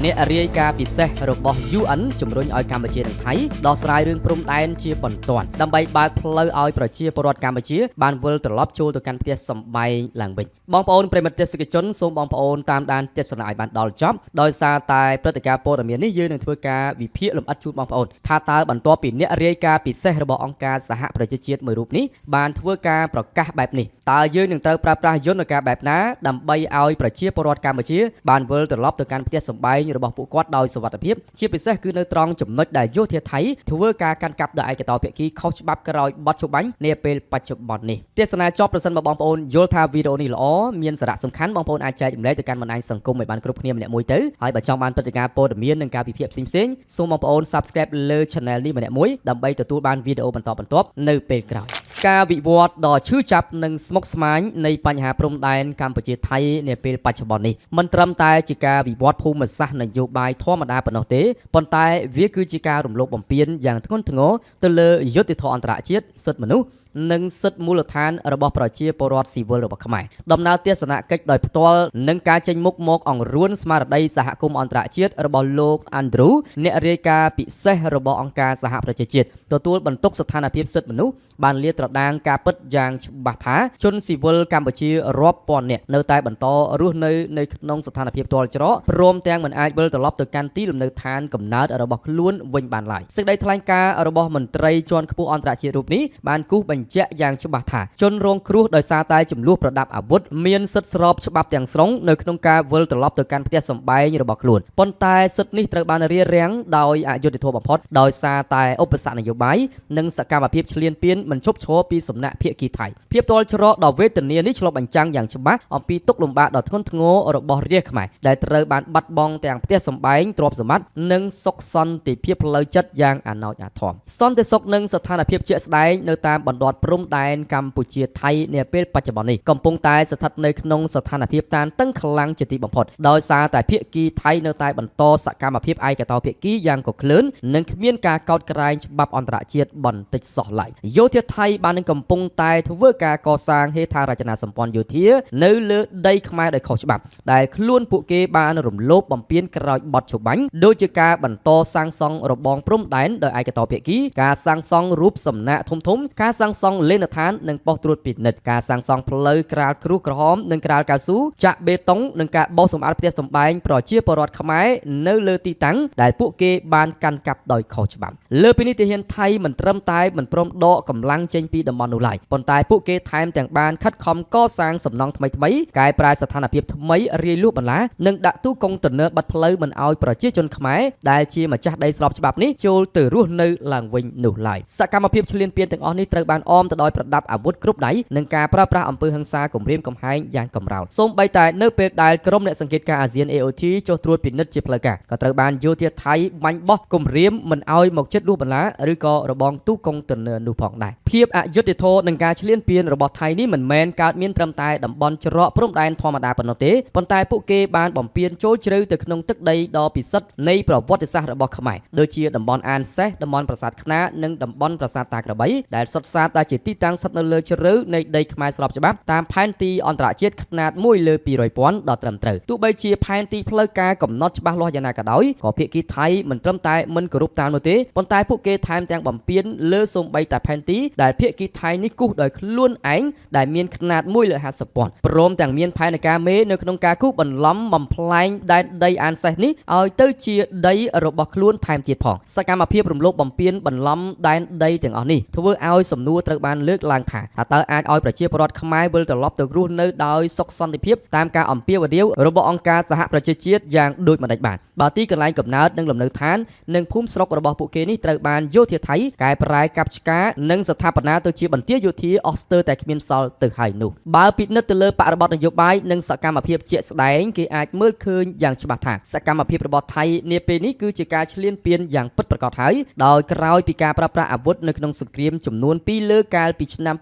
អ្នករាយការណ៍ពិសេសរបស់ UN ជំរុញឲ្យកម្ពុជានិងថៃដោះស្រាយរឿងព្រំដែនជាបន្ទាន់ដើម្បីបើកផ្លូវឲ្យប្រជាពលរដ្ឋកម្ពុជាបានវិលត្រឡប់ចូលទៅកាន់ផ្ទះសម្បែងឡើងវិញបងប្អូនប្រិយមិត្តទេសកជនសូមបងប្អូនតាមដានទស្សនាឲ្យបានដល់ចប់ដោយសារតែព្រឹត្តិការណ៍ព័ត៌មាននេះយើងនឹងធ្វើការវិភាគលម្អិតជូនបងប្អូនថាតើបន្ទាប់ពីអ្នករាយការណ៍ពិសេសរបស់អង្គការសហប្រជាជាតិមួយរូបនេះបានធ្វើការប្រកាសបែបនេះតើយើងនឹងត្រូវប្រើប្រាស់យន្តការបែបណាដើម្បីឲ្យប្រជាពលរដ្ឋកម្ពុជាបានវិលត្រឡប់ទៅកាន់ផ្ទះសម្បែងរបស់ពួកគាត់ដោយសុវត្ថិភាពជាពិសេសគឺនៅត្រង់ចំណុចដែលយោធាថៃធ្វើការកាន់កាប់ដោយឯកតោភាគីខុសច្បាប់ក្រោយបទច្បាញ់នាពេលបច្ចុប្បន្ននេះទេសនាចប់ប្រសិនបើបងប្អូនយល់ថាវីដេអូនេះល្អមានសារៈសំខាន់បងប្អូនអាចចែករំលែកទៅកាន់បណ្ដាញសង្គមឲ្យបានគ្រប់គ្នាម្នាក់មួយទៅហើយបើចង់បានព្រឹត្តិការណ៍ព័ត៌មាននិងការវិភាគផ្សេងៗសូមបងប្អូន Subscribe លើ Channel នេះម្នាក់មួយដើម្បីទទួលបានវីដេអូបន្តបន្ទាប់នៅពេលក្រោយការវិវត្តដ៏ឈឺចាប់និងស្មុគស្មាញនៃបញ្ហាព្រំដែនកម្ពុជាថៃនាពេលបច្ចុប្បន្ននេះមិនត្រឹមតែជាការវិវត្តភូមិសាស្ត្រនយោបាយធម្មតាប៉ុណ្ណោះទេប៉ុន្តែវាគឺជាការរំលោភបំពានយ៉ាងធ្ងន់ធ្ងរទៅលើយុត្តិធម៌អន្តរជាតិសិទ្ធិមនុស្សនិងសិទ្ធិមូលដ្ឋានរបស់ប្រជាពលរដ្ឋស៊ីវិលរបស់ខ្មែរដំណើរទស្សនកិច្ចដោយផ្ទាល់និងការចេញមុខមកអង្រួនស្មារតីសហគមន៍អន្តរជាតិរបស់លោកអាន់ដ្រូអ្នករាយការណ៍ពិសេសរបស់អង្គការសហប្រជាជាតិទទួលបន្ទុកស្ថានភាពសិទ្ធិមនុស្សបានលាតត្រដាងការពិតយ៉ាងច្បាស់ថាជនស៊ីវិលកម្ពុជារាប់ពាន់នាក់នៅតែបន្តរស់នៅនៅក្នុងស្ថានភាពទាល់ច្រកព្រមទាំងមិនអាចវិលត្រឡប់ទៅកាន់ទីលំនៅឋានកំណើតរបស់ខ្លួនវិញបានឡើយសេចក្តីថ្លែងការណ៍របស់មន្ត្រីជាន់ខ្ពស់អន្តរជាតិរូបនេះបានគូសបញ្ជាក់យ៉ាងច្បាស់ថាជនរងគ្រោះដោយសារតែចំនួនប្រដាប់អាវុធមានសិទ្ធិស្របច្បាប់ទាំងស្រុងនៅក្នុងការវិលត្រឡប់ទៅកាន់ផ្ទះសម្បែងរបស់ខ្លួនប៉ុន្តែសិទ្ធិនេះត្រូវបានរារាំងដោយអយុត្តិធម៌បំផុតដោយសារតែឧបសគ្គនយោបាយនិងសកម្មភាពឈ្លានពានមិនឈប់ឈរពីសំណាក់ភាគីថៃភាពទាល់ច្រកដ៏វេទនានេះឆ្លុះបញ្ចាំងយ៉ាងច្បាស់អំពីទុក្ខលំបាកដ៏ធ្ងន់ធ្ងររបស់រាស្ត្រខ្មែរដែលត្រូវបានបាត់បង់ទាំងផ្ទះសម្បែងទ្រព្យសម្បត្តិនិងសុខសន្តិភាពផ្លូវចិត្តយ៉ាងអាណោចអាធមសន្តិសុខនិងស្ថានភាពជាក់ស្ដែងនៅតាមបណ្ដាព្រំដែនកម្ពុជាថៃនាពេលបច្ចុប្បន្ននេះកំពុងតែស្ថិតនៅក្នុងស្ថានភាពតានតឹងខ្លាំងជាទីបំផុតដោយសារតែភាគីថៃនៅតែបន្តសកម្មភាពឯកតោភាគីយ៉ាងកក្លឿននិងគ្មានការកោតក្រែងច្បាប់អន្តរជាតិបន្តិចសោះឡើយយោធាថៃបាននឹងកំពុងតែធ្វើការកសាងហេដ្ឋារចនាសម្ព័ន្ធយោធានៅលើដីខ្មែរដោយខុសច្បាប់ដែលខ្លួនពួកគេបានរំលោភបំពានក្រោយបទច្បាញ់ដូចជាការបន្តសាងសង់របងព្រំដែនដោយឯកតោភាគីការសាងសង់រូបសំណាកធំៗការសាងសង់លេណដ្ឋាននិងប៉ុស្តិ៍ត្រួតពិនិត្យការសាងសង់ផ្លូវក្រាលគ្រួសក្រហមនិងក្រាលកៅស៊ូចាក់បេតុងនិងការបោសសម្អាតផ្ទះសម្បែងប្រជាពលរដ្ឋខ្មែរនៅលើទីតាំងដែលពួកគេបានកាន់កាប់ដោយខុសច្បាប់លើពីនេះទាហានថៃមិនត្រឹមតែមិនព្រមដកកម្លាំងចេញពីតំបន់នោះឡើយប៉ុន្តែពួកគេថែមទាំងបានខិតខំកសាងសំណង់ថ្មីៗកែប្រែស្ថានភាពថ្មីរាយលួសបន្លានិងដាក់ទូកុងតឺន័របិទផ្លូវមិនឲ្យប្រជាជនខ្មែរដែលជាម្ចាស់ដីស្របច្បាប់នេះចូលទៅរស់នៅឡើងវិញនោះឡើយសកម្មភាពឈ្លានពានទាំងអស់នេះត្រូវបានអមទៅដោយប្រដាប់អាវុធគ្រប់ដៃនិងការប្រើប្រាស់អំពើហិង្សាគំរាមកំហែងយ៉ាងកម្រោលសូម្បីតែនៅពេលដែលក្រុមអ្នកសង្កេតការណ៍អាស៊ាន AOT ចុះត្រួតពិនិត្យជាផ្លូវការក៏ត្រូវបានយោធាថៃបាញ់បោះគំរាមមិនឲ្យមកជិតលួសបន្លាឬក៏របងទូកុងតឺន័រនោះផងដែរភាពអយុត្តិធម៌និងការឈ្លានពានរបស់ថៃនេះមិនមែនកើតមានត្រឹមតែតំបន់ច្រកព្រំដែនធម្មតាប៉ុណ្ណោះទេប៉ុន្តែពួកគេបានបំពានចូលជ្រៅទៅក្នុងទឹកដីដ៏ពិសិដ្ឋនៃប្រវត្តិសាស្ត្ររបស់ខ្មែរដូចជាតំបន់អានសេះតំបន់ប្រាសាទខ្នានិងតំបន់ប្រាសាទតាក្របីដែលសុទ្ធសាធតែជាទីតាំងស្ថិតនៅលើជ្រៅនៃដីខ្មែរស្របច្បាប់តាមផែនទីអន្តរជាតិខ្នាត1លើ200ពាន់ដ៏ត្រឹមត្រូវទោះបីជាផែនទីផ្លូវការកំណត់ច្បាស់លាស់យ៉ាងណាក៏ដោយក៏ភាគីថៃមិនត្រឹមតែមិនគោរពតាមនោះទេប៉ុន្តែពួកគេថែមទាំងបំពានលើសូម្បីតែផែនទីដែលភាគីថៃនេះគូសដោយខ្លួនឯងដែលមានខ្នាត1លើ50ពាន់ព្រមទាំងមានផែនការមេនៅក្នុងការគូសបន្លំបំផ្លែងដែនដីអានសេះនេះឲ្យទៅជាដីរបស់ខ្លួនថែមទៀតផងសកម្មភាពរំលោភបំពានបន្លំដែនដីទាំងអស់នេះធ្វើឲ្យសំណួរត្រូវបានលើកឡើងថាតើអាចឲ្យប្រជាពលរដ្ឋខ្មែរវិលត្រឡប់ទៅរស់នៅដោយសុខសន្តិភាពតាមការអំពាវនាវរបស់អង្គការសហប្រជាជាតិយ៉ាងដូចម្តេចបានបើទីកន្លែងកំណើតនិងលំនៅឋាននិងភូមិស្រុករបស់ពួកគេនេះត្រូវបានយោធាថៃកែប្រែកាប់ឆ្ការនិងស្ថាបនាទៅជាបន្ទាយយោធាអស់ស្ទើរតែគ្មានសល់ទៅហើយនោះបើពិនិត្យទៅលើបរិបទនយោបាយនិងសកម្មភាពជាក់ស្ដែងគេអាចមើលឃើញយ៉ាងច្បាស់ថាសកម្មភាពរបស់ថៃនាពេលនេះគឺជាការឈ្លានពានយ៉ាងពិតប្រាកដហើយដោយក្រោយពីការប្រើប្រាស់អាវុធនៅក្នុងសង្គ្រាមចំនួន2លើ កាលពីឆ្នាំ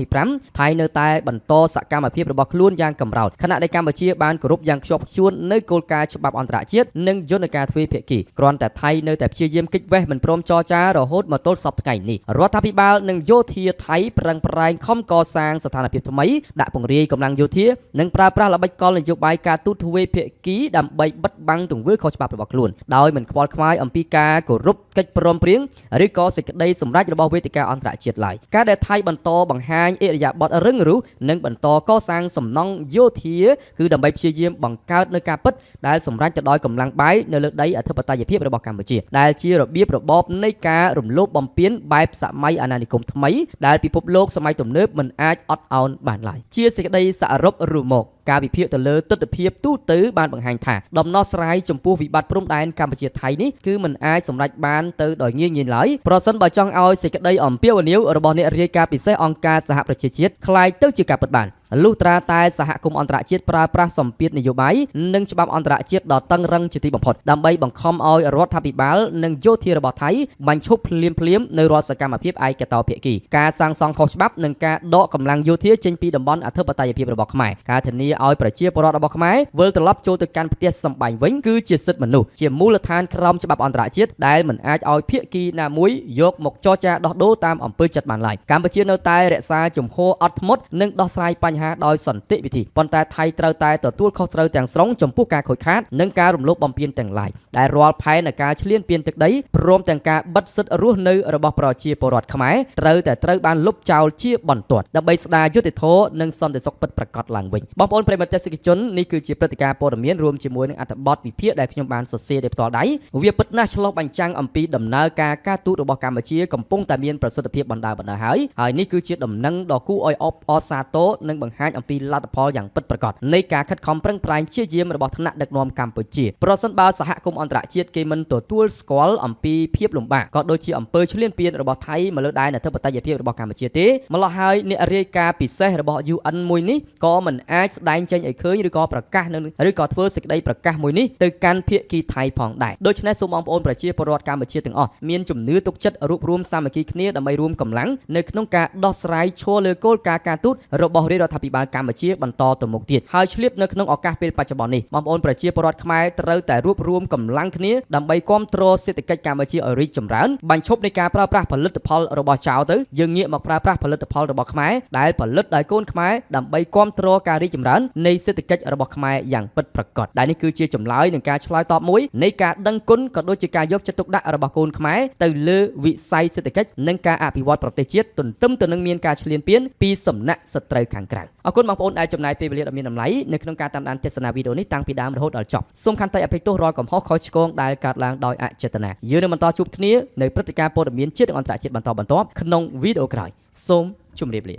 2025ថៃនៅតែបន្តសកម្មភាពរបស់ខ្លួនយ៉ាងកម្រោលខណៈដែលកម្ពុជាបានគោរពយ៉ាងខ្ជាប់ខ្ជួននៅគោលការណ៍ច្បាប់អន្តរជាតិនិងយន្តការទ្វេភាគីគ្រាន់តែថៃនៅតែព្យាយាមគេចវេះមិនព្រមចរចារហូតមកទល់សព្វថ្ងៃនេះរដ្ឋាភិបាលនិងយោធាថៃប្រឹងប្រែងខំកសាងស្ថានភាពថ្មីដាក់ពង្រាយកម្លាំងយោធានិងប្រើប្រាស់ល្បិចកលនយោបាយការទូតទ្វេភាគីដើម្បីបិទបាំងទង្វើខុសច្បាប់របស់ខ្លួនដោយមិនខ្វល់ខ្វាយអំពីការគោរពកិច្ចព្រមព្រៀងឬក៏សេចក្តីសម្រេចរបស់វេទិកាអន្តរជាតិឡើយការដែលថៃបន្តបង្ហាញឥរិយាបថរឹងរូសនិងបន្តកសាងសំណង់យោធាគឺដើម្បីព្យាយាមបង្កើតនូវការពិតដែលសម្រេចទៅដោយកម្លាំងបាយនៅលើដីអធិបតេយ្យភាពរបស់កម្ពុជាដែលជារបៀបរបបនៃការរំលោភបំពានបែបសម័យអាណានិគមថ្មីដែលពិភពលោកសម័យទំនើបមិនអាចអត់ឱនបានឡើយជាសេចក្តីសរុបរួមមកការវិភាគទៅលើទិដ្ឋភាពទូទៅបានបង្ហាញថាដំណោះស្រាយចំពោះវិបត្តិព្រំដែនកម្ពុជាថៃនេះគឺមិនអាចសម្រេចបានទៅដោយងាយៗឡើយប្រសិនបើចង់ឲ្យសេចក្តីអំពាវនាវរបស់អ្នករាយការណ៍ពិសេសអង្គការសហប្រជាជាតិក្លាយទៅជាការពិតបានលុះត្រាតែសហគមន៍អន្តរជាតិប្រើប្រាស់សម្ពាធនយោបាយនិងច្បាប់អន្តរជាតិដ៏តឹងរឹងជាទីបំផុតដើម្បីបង្ខំឲ្យរដ្ឋាភិបាលនិងយោធារបស់ថៃបញ្ឈប់ភ្លាមៗនៅរាល់សកម្មភាពឯកតោភាគីការសាងសង់ខុសច្បាប់និងការដកកម្លាំងយោធាចេញពីតំបន់អធិបតេយ្យភាពរបស់ខ្មែរការធានាឲ្យប្រជាពលរដ្ឋរបស់ខ្មែរវិលត្រឡប់ចូលទៅកាន់ផ្ទះសម្បែងវិញគឺជាសិទ្ធិមនុស្សជាមូលដ្ឋានក្រោមច្បាប់អន្តរជាតិដែលមិនអាចឲ្យភាគីណាមួយយកមកចរចាដោះដូរតាមអំពើចិត្តបានឡើយកម្ពុជានៅតែរក្សាជំហរអត់ធ្មត់និងដោះស្រាយបញ្ហាដោយសន្តិវិធីប៉ុន្តែថៃត្រូវតែទទួលខុសត្រូវទាំងស្រុងចំពោះការខូចខាតនិងការរំលោភបំពានទាំងឡាយដែលរាល់ផែននៃការឈ្លានពានទឹកដីព្រមទាំងការបិទសិទ្ធិរស់នៅរបស់ប្រជាពលរដ្ឋខ្មែរត្រូវតែត្រូវបានលុបចោលជាបន្ទាន់ដើម្បីស្ដារយុត្តិធម៌និងសន្តិសុខពិតប្រាកដឡើងវិញបងប្អូនប្រិយមិត្តទស្សនិកជននេះគឺជាព្រឹត្តិការណ៍ព័ត៌មានរួមជាមួយនឹងអត្ថបទវិភាគដែលខ្ញុំបានសរសេរដោយផ្ទាល់ដៃវាពិតណាស់ឆ្លុះបញ្ចាំងអំពីដំណើរការការទូតរបស់កម្ពុជាកំពុងតែមានប្រសិទ្ធភាពបណ្ដើរបណ្ដើរហើយហើយនេះគឺជាដំណឹងដ៏គួរឲ្យអបអរសាទរនិងបង្ហាញអំពីលទ្ធផលយ៉ាងពិតប្រាកដនៃការខិតខំប្រឹងប្រែងព្យាយាមរបស់ថ្នាក់ដឹកនាំកម្ពុជាប្រសិនបើសហគមន៍អន្តរជាតិគេមិនទទួលស្គាល់អំពីភាពលំបាកក៏ដូចជាអំពើឈ្លានពានរបស់ថៃមកលើដែនអធិបតេយ្យភាពរបស់កម្ពុជាទេម្ល៉េះហើយអ្នករាយការណ៍ពិសេសរបស់ UN មួយនេះក៏មិនអាចស្ដែងចេញឲ្យឃើញឬក៏ប្រកាសនៅឬក៏ធ្វើសេចក្តីប្រកាសមួយនេះទៅកាន់ភាគីថៃផងដែរដូច្នេះសូមបងប្អូនប្រជាពលរដ្ឋកម្ពុជាទាំងអស់មានជំនឿទុកចិត្តរួបរួមសាមគ្គីគ្នាដើម្បីរួមកម្លាំងនៅក្នុងការដោះស្រាយឈរលើគោលការណ៍ការទូតរបស់រាជរដ្ឋាភិបាលកម្ពុជាបន្តទៅមុខទៀតហើយឆ្លៀតនៅក្នុងឱកាសពេលបច្ចុប្បន្ននេះបងប្អូនប្រជាពលរដ្ឋខ្មែរត្រូវតែរួបរួមកម្លាំងគ្នាដើម្បីគ្រប់គ្រងសេដ្ឋកិច្ចកម្ពុជាឲ្យរីកចម្រើនបញ្ឈប់នៃការប្រើប្រាស់ផលិតផលរបស់ចោលទៅយើងងាកមកប្រើប្រាស់ផលិតផលរបស់ខ្មែរដែលផលិតដោយកូនខ្មែរដើម្បីគ្រប់គ្រងការរីកចម្រើននៃសេដ្ឋកិច្ចរបស់ខ្មែរយ៉ាងពិតប្រាកដដែលនេះគឺជាចម្លើយនឹងការឆ្លើយតបមួយនៃការដឹងគុណក៏ដូចជាការយកចិត្តទុកដាក់របស់កូនខ្មែរទៅលើវិស័យសេដ្ឋកិច្ចនិងការអភិវឌ្ឍប្រទេសជាតិទន្ទឹមទៅនឹងមានការឈ្លានពានពីសំណាក់សត្រូវខាងក្រៅអរគុណបងប្អូនដែលចំណាយពេលវេលាដ៏មានតម្លៃនៅក្នុងការតាមដានទស្សនាវីដេអូនេះតាំងពីដើមរហូតដល់ចប់សូមខន្តីអភ័យទោសរាល់កំហុសខុសឆ្គងដែលកើតឡើងដោយអចេតនាយើងនឹងបន្តជួបគ្នានៅព្រឹត្តិការណ៍ព័ត៌មានជាតិនិងអន្តរជាតិបន្តបន្ទាប់ក្នុងវីដេអូក្រោយសូមជម្រាបលា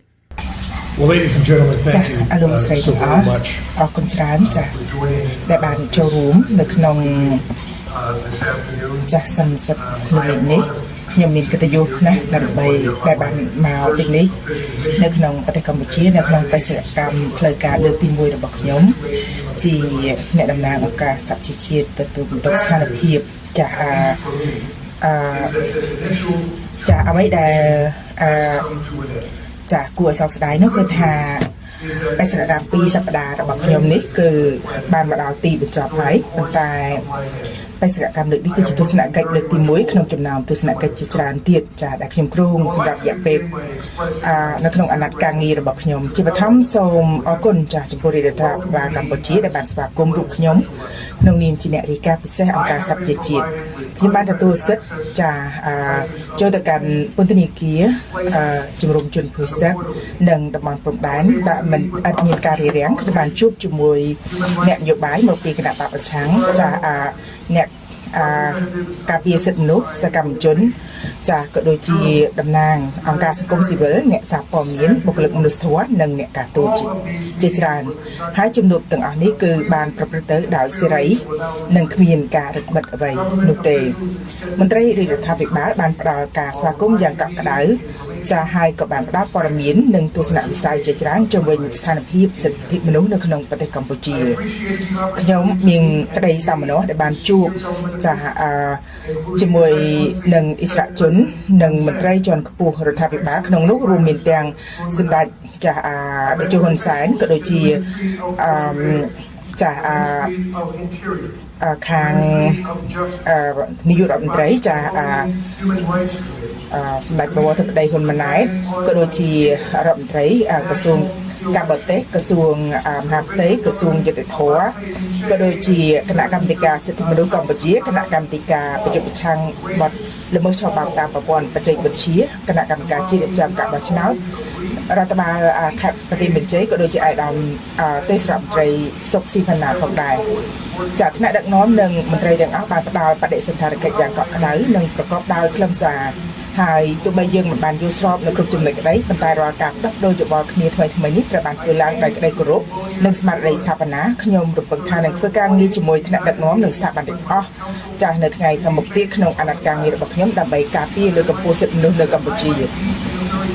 Well, ladies and gentlemen, ចា thank you អរលោកស្រី so ទាំងអស់ very much អរគុណច្រើនចា for joining ដែលបានចូលរួមនៅក្នុង this afternoon. ចាសន្និសីទនៅលើនេះខ្ញុំមានកិត្តិយសណាស់ដើម្បីដែលបានមកទីនេះនៅក្នុងប្រទេសកម្ពុជានៅក្នុងបេសកកម្មផ្លូវការលើកទី1របស់ខ្ញុំជាអ្នកតំណាងអង្គការសហប្រជាជាតិទទួលបន្ទុកស្ថានភាពចាអាអឺ Is that this initial ចាអ្វីដែលអឺ come to an end? ចាគួរឲ្យសោកស្ដាយនោះគឺថាបេសកកម្ម2សប្តាហ៍របស់ខ្ញុំនេះគឺបានមកដល់ទីបញ្ចប់ហើយប៉ុន្តែបេសកកម្មលើកនេះគឺជាទស្សនកិច្ចលើកទី1ក្នុងចំណោមទស្សនកិច្ចជាច្រើនទៀតចាដែលខ្ញុំគ្រោងសម្រាប់រយៈពេលអឺនៅក្នុងអាណត្តិការងាររបស់ខ្ញុំជាបឋមសូមអរគុណចាចំពោះរាជរដ្ឋាភិបាលកម្ពុជាដែលបានស្វាគមន៍រូបខ្ញុំក្នុងនាមជាអ្នករាយការណ៍ពិសេសអង្គការសហប្រជាជាតិខ្ញុំបានទទួលសិទ្ធិចាអឺចូលទៅកាន់ពន្ធនាគារអឺជំរំជនភួយសឹកនិងតំបន់ព្រំដែនដែលមិនអត់មានការរារាំងខ្ញុំបានជួបជាមួយអ្នកនយោបាយមកពីគណបក្សប្រឆាំងចាអឺអ្នកអឺការពារសិទ្ធិមនុស្សសកម្មជន ចាក៏ដូចជាតំណាងអង្គការសង្គមស៊ីវិលអ្នកសារព័ត៌មានបុគ្គលិកមនុស្សធម៌និងអ្នកការទូតជាច្រើនហើយជំនួបទាំងអស់នេះគឺបានប្រព្រឹត្តទៅដោយសេរីនិងគ្មានការរឹតបន្តឹងអ្វីនោះទេមន្ត្រីរាជរដ្ឋាភិបាលបានផ្ដល់ការស្វាគមន៍យ៉ាងកក់ក្ដៅ ចាហើយក៏បានផ្ដល់ព័ត៌មាននិងទស្សនវិស័យជាច្រើនជំវិញស្ថានភាពសិទ្ធិមនុស្សនៅក្នុងប្រទេសកម្ពុជា I appreciate the ខ្ញុំមានក្តីសោមនស្សដែលបានជួបចាអឺជាមួយនឹងអិសរាជជន និងមន្ត្រីជាន់ខ្ពស់រដ្ឋាភិបាលក្នុងនោះរួមមានទាំងសម្ដេចចាអាតេជោហ៊ុនសែនក៏ដូចជាអឺចាអា Ministry of Interior, អាខាង Ministry of Justice, អឺនាយករដ្ឋមន្ត្រីចាអា Human Rights Committee, អឺសម្ដេចប្រវត្តិបតីហ៊ុនម៉ាណែតក៏ដូចជារដ្ឋមន្ត្រីអឺក្រសួងការបរទេសក្រសួងអឺមហាផ្ទៃក្រសួងយុត្តិធម៌ក៏ដូចជាគណៈកម្មាធិការសិទ្ធិមនុស្សកម្ពុជាគណៈកម្មាធិការប្រយុទ្ធប្រឆាំងបទល្មើសឆបោកតាមប្រព័ន្ធបច្ចេកវិទ្យាគណៈកម្មការជាតិរៀបចំការបោះឆ្នោតរដ្ឋបាលអឺខេត្តប្រទេសមានជ័យក៏ដូចជាឯកឧត្តមអឺទេសរដ្ឋមន្ត្រីសុកស៊ីផាណាផងដែរចាថ្នាក់ដឹកនាំនិងមន្ត្រីទាំងអស់បានផ្ដល់បដិសណ្ឋារកិច្ចយ៉ាងកក់ក្ដៅនិងប្រកបដោយខ្លឹមសារ ហើយទោះបីយើងមិនបានយល់ស្របនៅគ្រប់ចំណុចក្តីប៉ុន្តែរាល់ការផ្លាស់ប្ដូរយោបល់គ្នាថ្មីៗនេះត្រូវបានធ្វើឡើងដោយក្តីគោរពនិងស្មារតីស្ថាបនាខ្ញុំរំពឹងថានឹងធ្វើការងារជាមួយថ្នាក់ដឹកនាំនិងស្ថាប័នទាំងអស់ចាស់នៅថ្ងៃខាងមុខទៀតក្នុងអាណត្តិការងាររបស់ខ្ញុំដើម្បីការពារលើកម្ពុជាសិទ្ធិមនុស្សនៅកម្ពុជា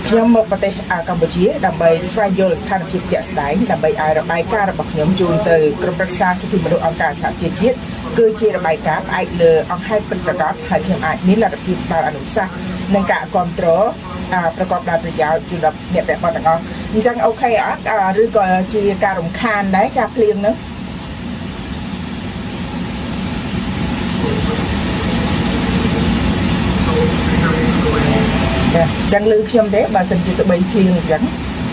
ខ្ញុំមកប្រទេសកម្ពុជាដើម្បីស្វែងយល់ស្ថានភាពជាក់ស្ដែងដើម្បីឲ្យរបាយការណ៍របស់ខ្ញុំជូនទៅក្រុមប្រឹក្សាសិទ្ធិមនុស្សអង្គការសហប្រជាជាតិគឺជារបាយការណ៍ផ្អែកលើអង្គហេតុពិតប្រាកដហើយខ្ញុំអាចមានលទ្ធភាពផ្ដល់អនុសាសន៍និងការគ្រប់គ្រងប្រកបដោយប្រយោជន៍ជូនដល់អ្នកពាក់ព័ន្ធទាំងអស់អញ្ចឹង OK អត់ឬក៏ជាការរំខានដែរចាភ្លៀងហ្នឹង so we hear me from the rain. ចាអញ្ចឹងឮខ្ញុំទេបើសិនជាទៅបីភ្លៀងអញ្ចឹង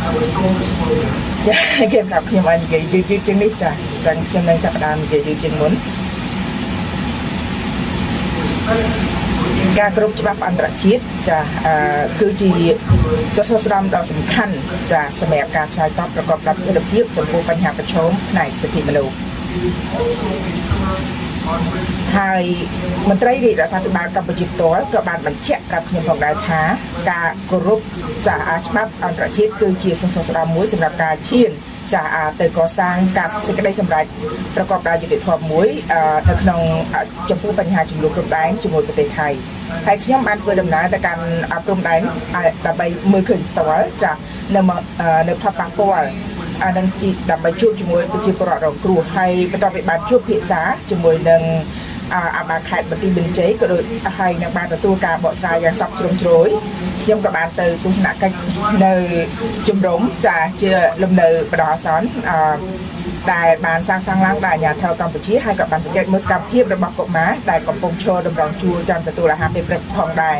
I was told to slow down. ចាគេប្រាប់ខ្ញុំឲ្យនិយាយយឺតៗជាងនេះចាអញ្ចឹងខ្ញុំនឹងចាប់ផ្ដើមនិយាយយឺតជាងមុន Respect for ការគ្រប់ច្បាប់អន្តរជាតិចាអឺគឺជាសសរស្តម្ភដ៏សំខាន់ចាសម្រាប់ការឆ្លើយតបប្រកបដោយប្រសិទ្ធភាពចំពោះបញ្ហាប្រឈមផ្នែកសិទ្ធិមនុស្ស is also a pillar on which ហើយមន្ត្រីរាជរដ្ឋាភិបាលកម្ពុជាផ្ទាល់ក៏បានបញ្ជាក់ប្រាប់ខ្ញុំផងដែរថាការគោរពចាអាច្បាប់អន្តរជាតិគឺជាសសរស្តម្ភមួយសម្រាប់ការឈានចាអាទៅកសាងការសេចក្តីសម្រេចប្រកបដោយយុត្តិធម៌មួយអឺនៅក្នុងចំពោះបញ្ហាចំនួនព្រំដែនជាមួយប្រទេសថៃហើយខ្ញុំបានធ្វើដំណើរទៅកាន់ព្រំដែនដើម្បីមើលឃើញផ្ទាល់ចានៅមកនៅផលប៉ះពាល់អានឹងជីដើម្បីជួបជាមួយប្រជាពលរដ្ឋរងគ្រោះហើយបន្ទាប់ពីបានជួបភាសាជាមួយនឹងអាបាខេត្តបន្ទាយមានជ័យក៏ដូចហើយនឹងបានទទួលការបកស្រាយយ៉ាងសពជ្រុងជ្រោយខ្ញុំក៏បានទៅទស្សនកិច្ចនៅជំរំចាជាលំនៅបដអាសន្នអឺដែលបានសាងសង់ឡើងដោយអាជ្ញាធរកម្ពុជាហើយក៏បានសង្កេតមើលសកម្មភាពរបស់កុមារដែលកំពុងឈរតម្រង់ជួរចាំទទួលអាហារពេលព្រឹកផងដែរ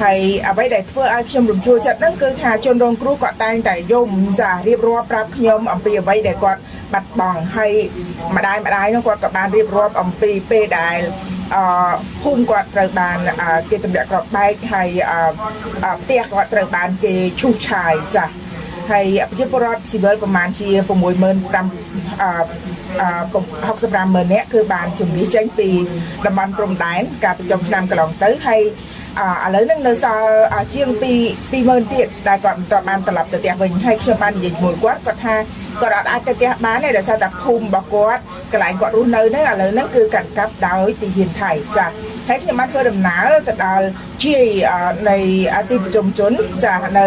ហើយអ្វីដែលធ្វើឲ្យខ្ញុំរំជួលចិត្តហ្នឹងគឺថាជនរងគ្រោះគាត់តែងតែយំចារៀបរាប់ប្រាប់ខ្ញុំអំពីអ្វីដែលគាត់បាត់បង់ហើយម្ដាយម្ដាយនោះគាត់ក៏បានរៀបរាប់អំពីពេលដែលអឺភូមិគាត់ត្រូវបានគេទម្លាក់គ្រាប់បែកហើយផ្ទះគាត់ត្រូវបានគេឈូសឆាយចាស់ហើយប្រជាពលរដ្ឋស៊ីវិលប្រមាណជា65,000អឺ65ម៉ឺននាក់គឺបានជំនះចេញពីតំបន់ព្រំដែនកាលពីចុងឆ្នាំកន្លងទៅហើយឥឡូវហ្នឹងនៅសល់ជាង2 20000ទៀតដែលគាត់មិនទាន់បានត្រឡប់ទៅផ្ទះវិញហើយខ្ញុំបាននិយាយជាមួយគាត់គាត់ថាគាត់អត់អាចទៅផ្ទះបានទេដោយសារតែភូមិរបស់គាត់កន្លែងគាត់រស់នៅហ្នឹងឥឡូវហ្នឹងគឺកាន់កាប់ដោយទាហានថៃចា៎ហើយខ្ញុំបានធ្វើដំណើរទៅដល់ជាយនៃទីប្រជុំជនចា៎នៅ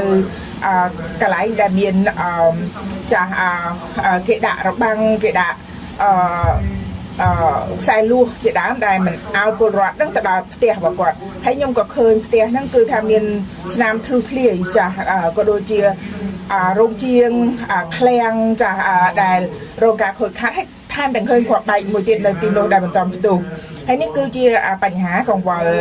កន្លែងដែលមានចាស់គេដាក់របាំងគេដាក់អឺអឺខ្សែលួសជាដើមដែលមិនឲ្យពលរដ្ឋហ្នឹងទៅដល់ផ្ទះរបស់គាត់ហើយខ្ញុំក៏ឃើញផ្ទះហ្នឹងគឺថាមានស្នាមធ្លុះធ្លាយចាស់ក៏ដូចជារោងជាងឃ្លាំងចាស់ដែលរងការខូចខាតហើយថែមទាំងឃើញគ្រាប់បែកមួយទៀតនៅទីនោះដែលមិនទាន់ផ្ទុះហើយនេះគឺជាបញ្ហាកង្វល់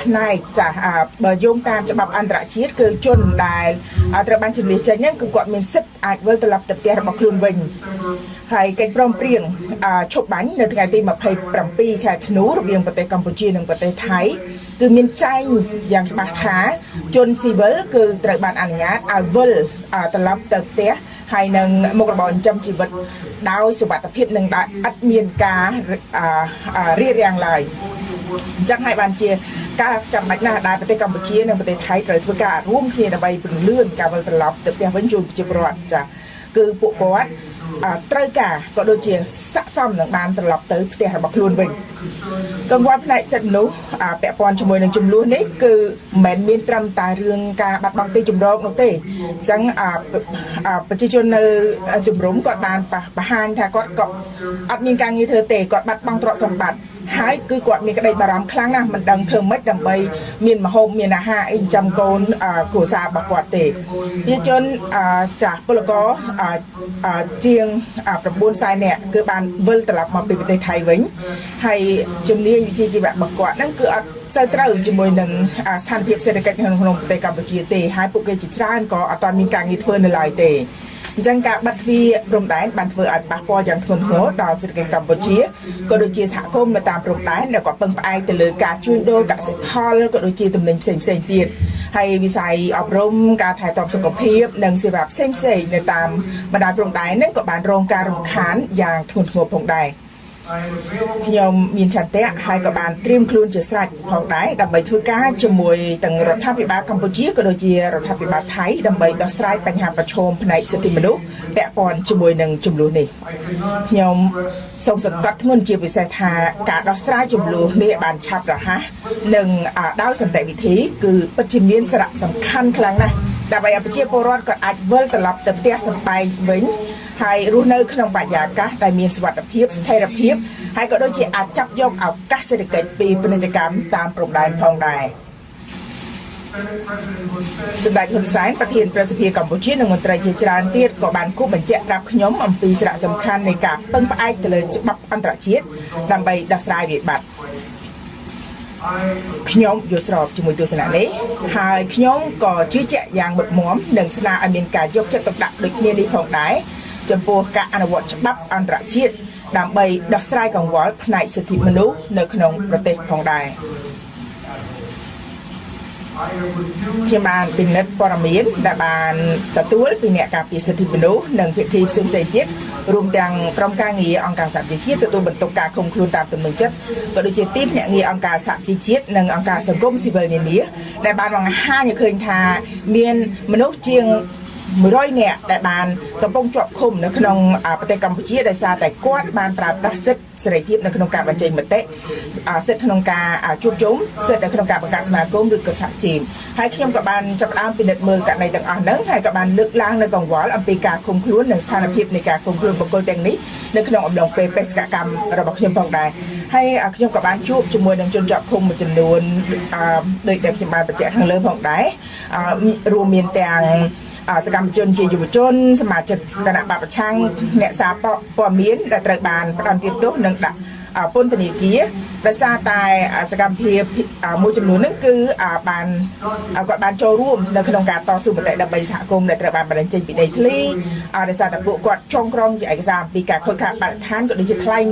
ផ្នែកចាស់បើយោងតាមច្បាប់អន្តរជាតិគឺជនដែលត្រូវបានជំនះចេញហ្នឹងគឺគាត់មានសិទ្ធិអាចវិលត្រឡប់ទៅផ្ទះរបស់ខ្លួនវិញហើយកិច្ចព្រមព្រៀងឈប់បាញ់នៅថ្ងៃទី27ខែធ្នូរវាងប្រទេសកម្ពុជានិងប្រទេសថៃគឺមានចែងយ៉ាងច្បាស់ថាជនស៊ីវិលគឺត្រូវបានអនុញ្ញាតឲ្យវិលត្រឡប់ទៅផ្ទះហើយនឹងមុខរបរចិញ្ចឹមជីវិតដោយសុវត្ថិភាពនិងដោយឥតមានការរារាំងឡើយអញ្ចឹងហើយបានជាការចាំបាច់ណាស់ដែលប្រទេសកម្ពុជានិងប្រទេសថៃត្រូវធ្វើការរួមគ្នាដើម្បីពន្លឿនការវិលត្រឡប់ទៅផ្ទះវិញជូនប្រជាពលរដ្ឋចា៎ គឺពួកគាត់អឺត្រូវការក៏ដូចជាស័ក្តិសមនឹងបានត្រឡប់ទៅផ្ទះរបស់ខ្លួនវិញ កង្វល់ផ្នែកសិទ្ធិមនុស្សអាពាក់ព័ន្ធជាមួយនឹងចំនួននេះគឺមិនមែនមានត្រឹមតែរឿងការបាត់បង់ទីជម្រកនោះទេអញ្ចឹងអាអាប្រជាជននៅជំរំគាត់បានបង្ហាញថាគាត់ក៏អត់មានការងារធ្វើទេគាត់បាត់បង់ទ្រព្យសម្បត្តិហើយគឺគាត់មានក្តីបារម្ភខ្លាំងណាស់មិនដឹងធ្វើម៉េចដើម្បីមានម្ហូបមានអាហារអីចិញ្ចឹមកូនអាគ្រួសាររបស់គាត់ទេប្រជាជនអាចាស់ពលករអាអាជាង9សែននាក់គឺបានវិលត្រឡប់មកពីប្រទេសថៃវិញហើយជំនាញវិជ្ជាជីវៈរបស់គាត់ហ្នឹងគឺអត់សូវត្រូវជាមួយនឹងស្ថានភាពសេដ្ឋកិច្ចក្នុងក្នុងប្រទេសកម្ពុជាទេហើយពួកគេជាច្រើនក៏អត់ទាន់មានការងារធ្វើនៅឡើយទេអញ្ចឹងការបិទទ្វារព្រំដែនបានធ្វើឲ្យប៉ះពាល់យ៉ាងធ្ងន់ធ្ងរដល់សេដ្ឋកិច្ចកម្ពុជាក៏ដូចជាសហគមន៍នៅតាមព្រំដែនដែលក៏ពឹងផ្អែកទៅលើការជួញដូរកសិផលក៏ដូចជាទំនិញផ្សេងៗទៀតហើយវិស័យអប់រំការថែទាំសុខភាពនិងសេវាផ្សេងៗនៅតាមបណ្ដាព្រំដែនហ្នឹងក៏បានរងការរំខានយ៉ាងធ្ងន់ធ្ងរផងដែរ I am available ខ្ញុំមានឆន្ទៈហើយក៏បានត្រៀមខ្លួនជាស្រេចផងដែរដើម្បីធ្វើការជាមួយទាំងរដ្ឋាភិបាលកម្ពុជាក៏ដូចជារដ្ឋាភិបាលថៃដើម្បីដោះស្រាយបញ្ហាប្រឈមផ្នែកសិទ្ធិមនុស្សពាក់ព័ន្ធជាមួយនឹងចំនួននេះ I cannot ខ្ញុំ stress សូមសង្កត់ធ្ងន់ជាពិសេសថាការដោះស្រាយចំនួននេះបានឆាប់រហ័សនិងដោយសន្តិវិធីគឺពិតជាមានសារៈសំខាន់ខ្លាំងណាស់ដើម្បីឲ្យប្រជាពលរដ្ឋក៏អាចវិលត្រឡប់ទៅផ្ទះសម្បែងវិញហើយរស់នៅក្នុងបរិយាកាសដែលមានសុវត្ថិភាពស្ថិរភាពហើយក៏ដូចជាអាចចាប់យកឱកាសសេដ្ឋកិច្ចពីពាណិជ្ជកម្មតាមព្រំដែនផងដែរ Senate President Hun Sen សម្ដេចហ៊ុនសែនប្រធានប្រសិទ្ធិកម្ពុជានិងមន្ត្រីជាច្រើនទៀតក៏បានគូបញ្ជាក់ប្រាប់ខ្ញុំអំពីសារៈសំខាន់នៃការពឹងផ្អែកទៅលើច្បាប់អន្តរជាតិដើម្បីដោះស្រាយវិបត្តិ I ខ្ញុំយល់ស្របជាមួយទស្សនៈនេះហើយខ្ញុំក៏ជឿជាក់យ៉ាងមុតមមនិងស្នើឲ្យមានការយកចិត្តទុកដាក់ដូចគ្នានេះផងដែរចំពោះការអនុវត្តច្បាប់អន្តរជាតិដើម្បីដោះស្រាយកង្វល់ផ្នែកសិទ្ធិមនុស្សនៅក្នុងប្រទេសផងដែរ I have reviewed ខ្ញុំបានពិនិត្យព័ត៌មានដែលបានទទួលពីអ្នកការពារសិទ្ធិមនុស្សនិងភាគីផ្សេងៗទៀតរួមទាំងក្រុមការងារអង្គការសហប្រជាជាតិទទួលបន្ទុកការឃុំខ្លួនតាមទំនឹងចិត្តក៏ដូចជាទីភ្នាក់ងារអង្គការសហប្រជាជាតិនិងអង្គការសង្គមស៊ីវិលនានាដែលបានបង្ហាញឲ្យឃើញថាមានមនុស្សជាង100នាក់ដែលបានកំពុងជាប់ឃុំនៅក្នុងប្រទេសកម្ពុជាដោយសារតែគាត់បានប្រើប្រាស់សិទ្ធិសេរីភាពនៅក្នុងការបញ្ចេញមតិសិទ្ធិក្នុងការជួបជុំសិទ្ធិនៅក្នុងការបង្កើតសមាគមឬក៏សហជីពហើយខ្ញុំក៏បានចាប់ផ្ដើមពិនិត្យមើលករណីទាំងអស់ហ្នឹងហើយក៏បានលើកឡើងនៅកង្វល់អំពីការឃុំខ្លួននិងស្ថានភាពនៃការឃុំខ្លួនបុគ្គលទាំងនេះនៅក្នុងអំឡុងពេលបេសកកម្មរបស់ខ្ញុំផងដែរហើយខ្ញុំក៏បានជួបជាមួយនឹងជនជាប់ឃុំមួយចំនួនដោយដែលខ្ញុំបានបញ្ជាក់ខាងលើផងដែររួមមានទាំងសកម្មជនជាយុវជនសមាជិកគណៈបពប្រឆាំងអ្នកសារព័ត៌មានដែលត្រូវបានផ្តន្ទាទោសនិងដាក់ពន្ធនាគារដោយសារតែសកម្មភាពមួយចំនួនហ្នឹងគឺបានគាត់បានចូលរួមនៅក្នុងការតស៊ូមតិដើម្បីសហគមន៍ដែលត្រូវបានបណ្តេញចេញពីដីធ្លីដោយសារតែពួកគាត់ចងក្រងជាឯកសារអំពីការខូចខាតបរិស្ថានក៏ដូចជាថ្លែង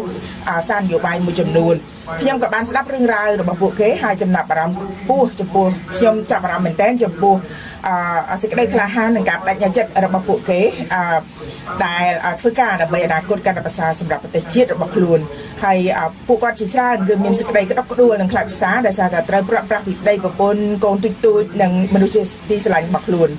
សារនយោបាយមួយចំនួនខ្ញុំក៏បានស្ដាប់រឿងរ៉ាវរបស់ពួកគេហើយចំណាប់អារម្មណ៍ខ្ពស់ចំពោះខ្ញុំចាប់អារម្មណ៍មែនទែនចំពោះសេចក្តីក្លាហាននិងការបដិញ្ញាចិត្តរបស់ពួកគេដែលធ្វើការដើម្បីអនាគតកាន់តែប្រសើរសម្រាប់ប្រទេសជាតិរបស់ខ្លួនហើយពួកគាត់ជាច្រើនគឺមានសេចក្តីក្តុកក្តួលនិងខ្លាចផ្សាដោយសារតែត្រូវប្រក់ប្រាស់ពីប្តីប្រពន្ធកូនទូចទូចនិងមនុស្សជាទីស្រឡាញ់របស់ខ្លួន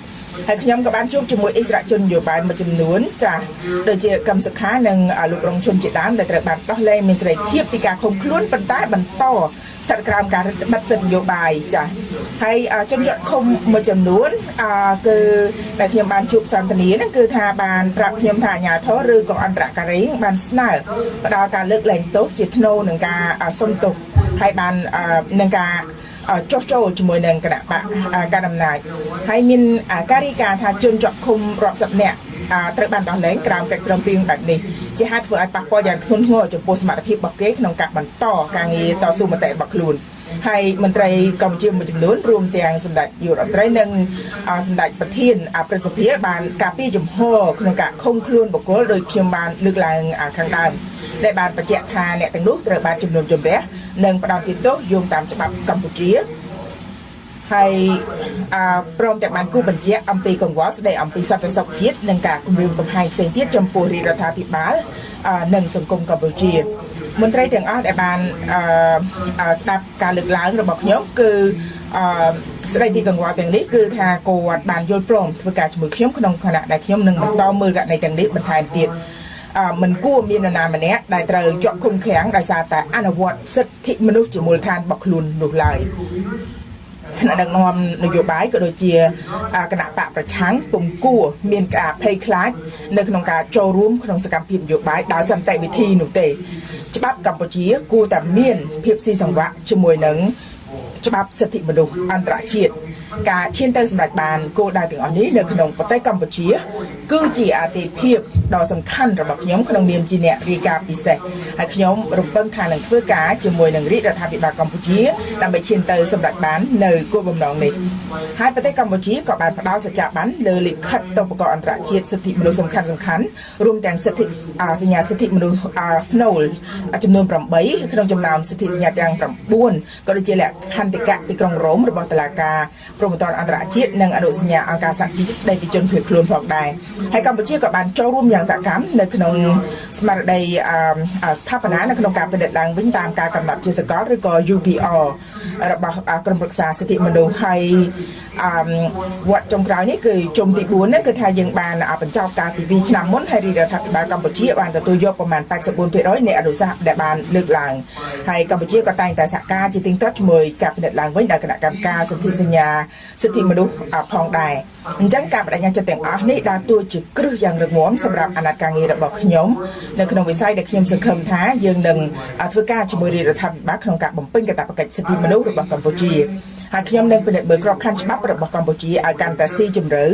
ហើយខ្ញុំក៏បានជួបជាមួយអិសរាជជននយោបាយមួយចំនួនចាស់ដូចជាកឹមសុខានិងលោករងឈុនជាដើមដែលត្រូវបានដោះលែងមានសេរីភាពពីការឃុំខ្លួនប៉ុន្តែបន្តស្ថិតក្រោមការរឹតបន្តឹងសិទ្ធិនយោបាយចាស់ហើយជនជាប់ឃុំមួយចំនួនគឺដែលខ្ញុំបានជួបសន្ទនាហ្នឹងគឺថាបានប្រាប់ខ្ញុំថាអាជ្ញាធរឬក៏អន្តរការីបានស្នើផ្ដល់ការលើកលែងទោសជាថ្នូរនឹងការសុំទោសហើយបាននឹងការចុះចូលជាមួយនឹងគណៈបកកណ្ដាលអំណាចហើយមានការរាយការណ៍ថាជនជាប់ឃុំរាប់សិបនាក់ត្រូវបានដោះលែងក្រោមកិច្ចព្រមព្រៀងបែបនេះជាហេតុធ្វើឲ្យប៉ះពាល់យ៉ាងធ្ងន់ធ្ងរចំពោះសមត្ថភាពរបស់គេក្នុងការបន្តការងារតស៊ូមតិរបស់ខ្លួនហើយមន្ត្រីកម្ពុជាមួយចំនួនរួមទាំងសម្ដេចយុរដ្ឋមន្ត្រីនិងសម្ដេចប្រធានព្រឹទ្ធសភាបានការពារជំហរក្នុងការឃុំខ្លួនបុគ្គលដោយខ្ញុំបានលើកឡើងខាងដើមដែលបានបញ្ជាក់ថាអ្នកទាំងនោះត្រូវបានជំនុំជម្រះនិងផ្តន្ទាទោសយោងតាមច្បាប់កម្ពុជាហើយព្រមទាំងបានគូបញ្ជាក់អំពីកង្វល់ស្ដីអំពីសន្តិសុខជាតិនិងការគំរាមកំហែងផ្សេងទៀតចំពោះរាជរដ្ឋាភិបាលនិងសង្គមកម្ពុជាមន្ត្រីទាំងអស់ដែលបានស្ដាប់ការលើកឡើងរបស់ខ្ញុំគឺ អឺស្ដីពីកង្វល់ទាំងនេះគឺថាគាត់បានយល់ព្រមធ្វើការជាមួយខ្ញុំក្នុងខណៈដែលខ្ញុំនឹងបន្តមើលករណីទាំងនេះបន្ថែមទៀតអឺមិនគួរមាននរណាម្នាក់ដែលត្រូវជាប់ឃុំឃាំងដោយសារតែអនុវត្តសិទ្ធិមនុស្សជាមូលដ្ឋានរបស់ខ្លួននោះឡើយ leaders ថ្នាក់ដឹកនាំនយោបាយក៏ដូចជាអាគណៈបកប្រឆាំងពុំគួរមានការភ័យខ្លាចនៅក្នុងការចូលរួមក្នុងសកម្មភាពនយោបាយដោយសន្តិវិធីនោះទេ ច្បាប់កម្ពុជាគួរតែមានភាពស៊ីសង្វាក់ជាមួយនឹងច្បាប់សិទ្ធិមនុស្សអន្តរជាតិការឈានទៅសម្រេចបានគោលដៅទាំងអស់នេះនៅក្នុងប្រទេសកម្ពុជា គឺជាអាទិភាពដ៏សំខាន់របស់ខ្ញុំក្នុងនាមជាអ្នករាយការណ៍ពិសេសហើយខ្ញុំរំពឹងថានឹងធ្វើការជាមួយនឹងរាជរដ្ឋាភិបាលកម្ពុជាដើម្បីឈានទៅសម្រេចបាននៅគោលបំណងនេះហើយប្រទេសកម្ពុជាក៏បានផ្ដល់សច្ចាប័នលើលិខិតតុបករណ៍អន្តរជាតិសិទ្ធិមនុស្សសំខាន់សំខាន់រួមទាំងសិទ្ធិអាសញ្ញាសិទ្ធិមនុស្សអា Snow ចំនួន8ក្នុងចំណោមសិទ្ធិសញ្ញាទាំង9ក៏ដូចជាលក្ខន្តិកៈទីក្រុងរ៉ូមរបស់តុលាការព្រហ្មទណ្ឌអន្តរជាតិនិងអនុសញ្ញាអង្គការសហជីវជាតិស្ដីពីជនភៀសខ្លួនផងដែរហើយកម្ពុជាក៏បានចូលរួមយ៉ាងសកម្មនៅក្នុងស្មារតីអាអាស្ថាបនានៅក្នុងការពិនិត្យឡើងវិញតាមការកំណត់ជាសកលឬក៏ UPR របស់អាក្រុមប្រឹក្សាសិទ្ធិមនុស្សហើយអឺវត្តចុងក្រោយនេះគឺជុំទី4ហ្នឹងគឺថាយើងបានអាបញ្ចប់កាលពី2ឆ្នាំមុនហើយរាជរដ្ឋាភិបាលកម្ពុជាបានទទួលយកប្រមាណ84%នៃអនុសាសន៍ដែលបានលើកឡើងហើយកម្ពុជាក៏តែងតែសហការជាទៀងទាត់ជាមួយការពិនិត្យឡើងវិញដោយគណៈកម្មការសន្ធិសញ្ញាសិទ្ធិមនុស្សអាផងដែរអញ្ចឹងការបដិញ្ញាចិត្តទាំងអស់នេះដើរតួជាគ្រឹះយ៉ាងរឹងមាំសម្រាប់អាណត្តិការងាររបស់ខ្ញុំនៅក្នុងវិស័យដែលខ្ញុំសង្ឃឹមថាយើងនឹងធ្វើការជាមួយរាជរដ្ឋាភិបាលក្នុងការបំពេញកាតព្វកិច្ចសិទ្ធិមនុស្សរបស់កម្ពុជាហើយខ្ញុំនឹងពិនិត្យមើលក្របខ័ណ្ឌច្បាប់របស់កម្ពុជាឲ្យកាន់តែស៊ីជម្រៅ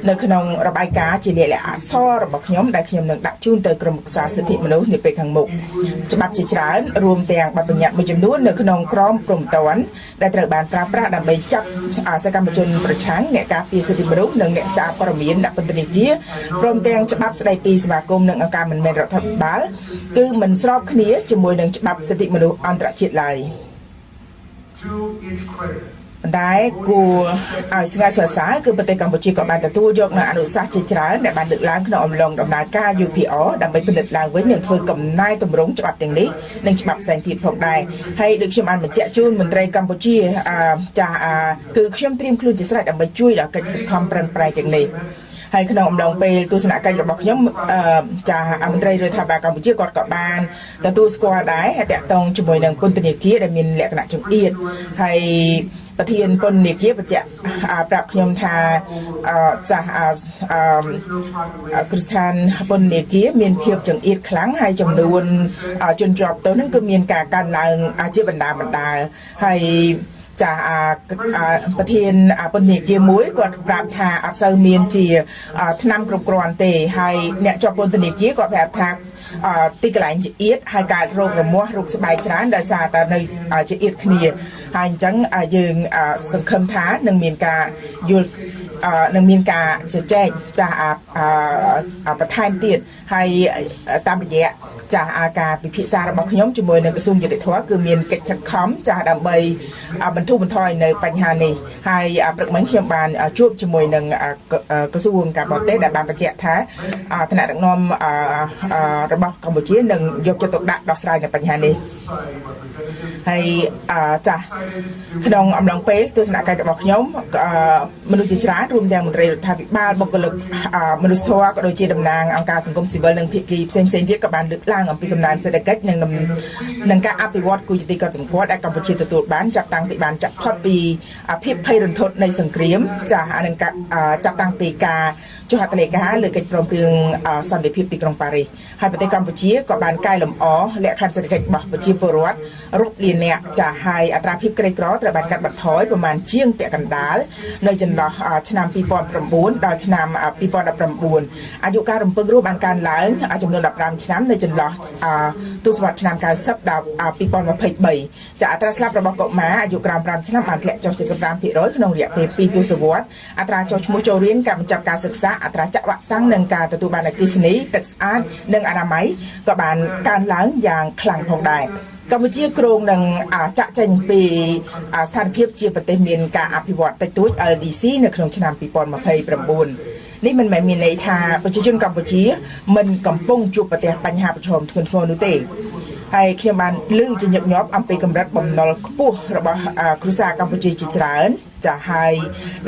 នៅក្នុងរបាយការណ៍ជាលាយលក្ខណ៍អក្សររបស់ខ្ញុំដែលខ្ញុំនឹងដាក់ជូនទៅក្រុមប្រឹក្សាសិទ្ធិមនុស្សនាពេលខាងមុខច្បាប់ជាច្រើនរួមទាំងបទបញ្ញត្តិមួយចំនួននៅក្នុងក្រមព្រហ្មទណ្ឌដែលត្រូវបានប្រើប្រាស់ដើម្បីចាប់សកម្មជនប្រឆាំងអ្នកការពារសិទ្ធិមនុស្សនិងអ្នកសារព័ត៌មានដាក់ពន្ធនាគារព្រមទាំងច្បាប់ស្តីពីសមាគមនិងអង្គការមិនមែនរដ្ឋាភិបាលគឺមិនស្របគ្នាជាមួយនឹងច្បាប់សិទ្ធិមនុស្សអន្តរជាតិឡើយ To its credit, ប៉ុន្តែគួរឲ្យស្ងាត់សរសើរគឺប្រទេសកម្ពុជាក៏បានទទួលយកនូវអនុសាសន៍ជាច្រើនដែលបានលើកឡើងក្នុងអំឡុងដំណើរការ UPR ដើម្បីពិនិត្យឡើងវិញនិងធ្វើកំណែទម្រង់ច្បាប់ទាំងនេះនិងច្បាប់ផ្សេងទៀតផងដែរហើយដូចខ្ញុំបានបញ្ជាក់ជូនមន្ត្រីកម្ពុជាអាចាស់អាគឺខ្ញុំត្រៀមខ្លួនជាស្រេចដើម្បីជួយដល់កិច្ចខិតខំប្រឹងប្រែងទាំងនេះហើយក្នុងអំឡុងពេលទស្សនកិច្ចរបស់ខ្ញុំអឺចាស់មន្ត្រីរដ្ឋាភិបាលកម្ពុជាគាត់ក៏បានទទួលស្គាល់ដែរហើយតាក់ទងជាមួយនឹងពន្ធនាគារដែលមានលក្ខណៈចង្អៀតហើយប្រធានពន្ធនាគារបញ្ជាក់អាប្រាប់ខ្ញុំថាអឺចាស់អឺអឺ prisoner population គ្រឹះស្ថានពន្ធនាគារមានភាពចង្អៀតខ្លាំងហើយចំនួនជនជាប់ទោសហ្នឹងគឺមានការកើនឡើងជាបណ្ដាបណ្ដាហើយចាស់អាប្រធានពន្ធនាគារមួយគាត់ប្រាប់ថាអត់សូវមានជាថ្នាំគ្រប់គ្រាន់ទេហើយអ្នកជាប់ពន្ធនាគារគាត់ប្រាប់ថាទីកន្លែងចង្អៀតហើយកើតរោគរមាស់រោគស្បែកច្រើនដោយសារតែនៅចង្អៀតគ្នាហើយអញ្ចឹងយើងសង្ឃឹមថានឹងមានការយល់នឹងមានការជជែកចាស់អាបន្ថែមទៀតហើយតាមរយៈចាស់អាការពិភាក្សារបស់ខ្ញុំជាមួយនឹងក្រសួងយុតិធម៌គឺមានកិច្ចខិតខំចាស់ដើម្បីបន្ធូរបន្ថយនៅបញ្ហានេះហើយព្រឹកមិញខ្ញុំបានជួបជាមួយនឹងក្រសួងការបរទេសដែលបានបញ្ជាក់ថាថ្នាក់ដឹកនាំរបស់កម្ពុជានឹងយកចិត្តទុកដាក់ដោះស្រាយនៅបញ្ហានេះ society representatives ហើយចាស់ក្នុងអំឡុងពេលទស្សនកិច្ចរបស់ខ្ញុំមនុស្សជាច្រើនរួមទាំងមន្ត្រីរដ្ឋាភិបាលបុគ្គលិកមនុស្សធម៌ក៏ដូចជាតំណាងអង្គការសង្គមស៊ីវិលនិងភាគីផ្សេងៗទៀតក៏បានលើកឡើងអំពីកំណើនសេដ្ឋកិច្ចនិងនឹងការអភិវឌ្ឍគួរជាទីកត់សម្គាល់ដែលកម្ពុជាទទួលបានចាប់តាំងពីបានចាក់ផុតពីភាពភ័យរន្ធត់នៃសង្គ្រាមចាស់និងចាប់តាំងពីការចុះហត្ថលេខាលើកិច្ចព្រមព្រៀងសន្តិភាពទីក្រុងប៉ារីសហើយប្រទេសកម្ពុជាក៏បានកែលម្អលក្ខខណ្ឌសេដ្ឋកិច្ចរបស់ប្រជាពលរដ្ឋរាប់លានអ្នកចាស់ហើយអត្រាភាពក្រីក្រត្រូវបានកាត់បន្ថយប្រមាណជាងពាក់កណ្ដាលនៅចន្លោះឆ្នាំ2009ដល់ឆ្នាំ2019អាយុការរំពឹងរស់បានកើនឡើងចំនួន15ឆ្នាំនៅចន្លោះទសវត្សរ៍ឆ្នាំ90ដល់2023ចាអត្រាស្លាប់របស់កុមារអាយុក្រោម5ឆ្នាំបានធ្លាក់ចុះ75%ក្នុងរយៈពេល2ទសវត្សរ៍អត្រាចុះឈ្មោះចូលរៀនការបញ្ចប់ការសិក្សាអត្រាចាក់វ៉ាក់សាំងនិងការទទួលបានអគ្គិសនីទឹកស្អាតនិងអនាម័យក៏បានកើនឡើងយ៉ាងខ្លាំងផងដែរកម្ពុជាគ្រោងនឹងចាក់ចេញពីស្ថានភាពជាប្រទេសមានការអភិវឌ្ឍតិចតួច LDC នៅក្នុងឆ្នាំ2029នេះមិនមែនមានន័យថាប្រជាជនកម្ពុជាមិនកំពុងជួបប្រទះបញ្ហាប្រឈមធ្ងន់ធ្ងរនោះទេ ហើយខ្ញុំបានឮជាញឹកញាប់អំពីកម្រិតបំណុលខ្ពស់របស់អឺគ្រួសារកម្ពុជាជាច្រើនចាហើយ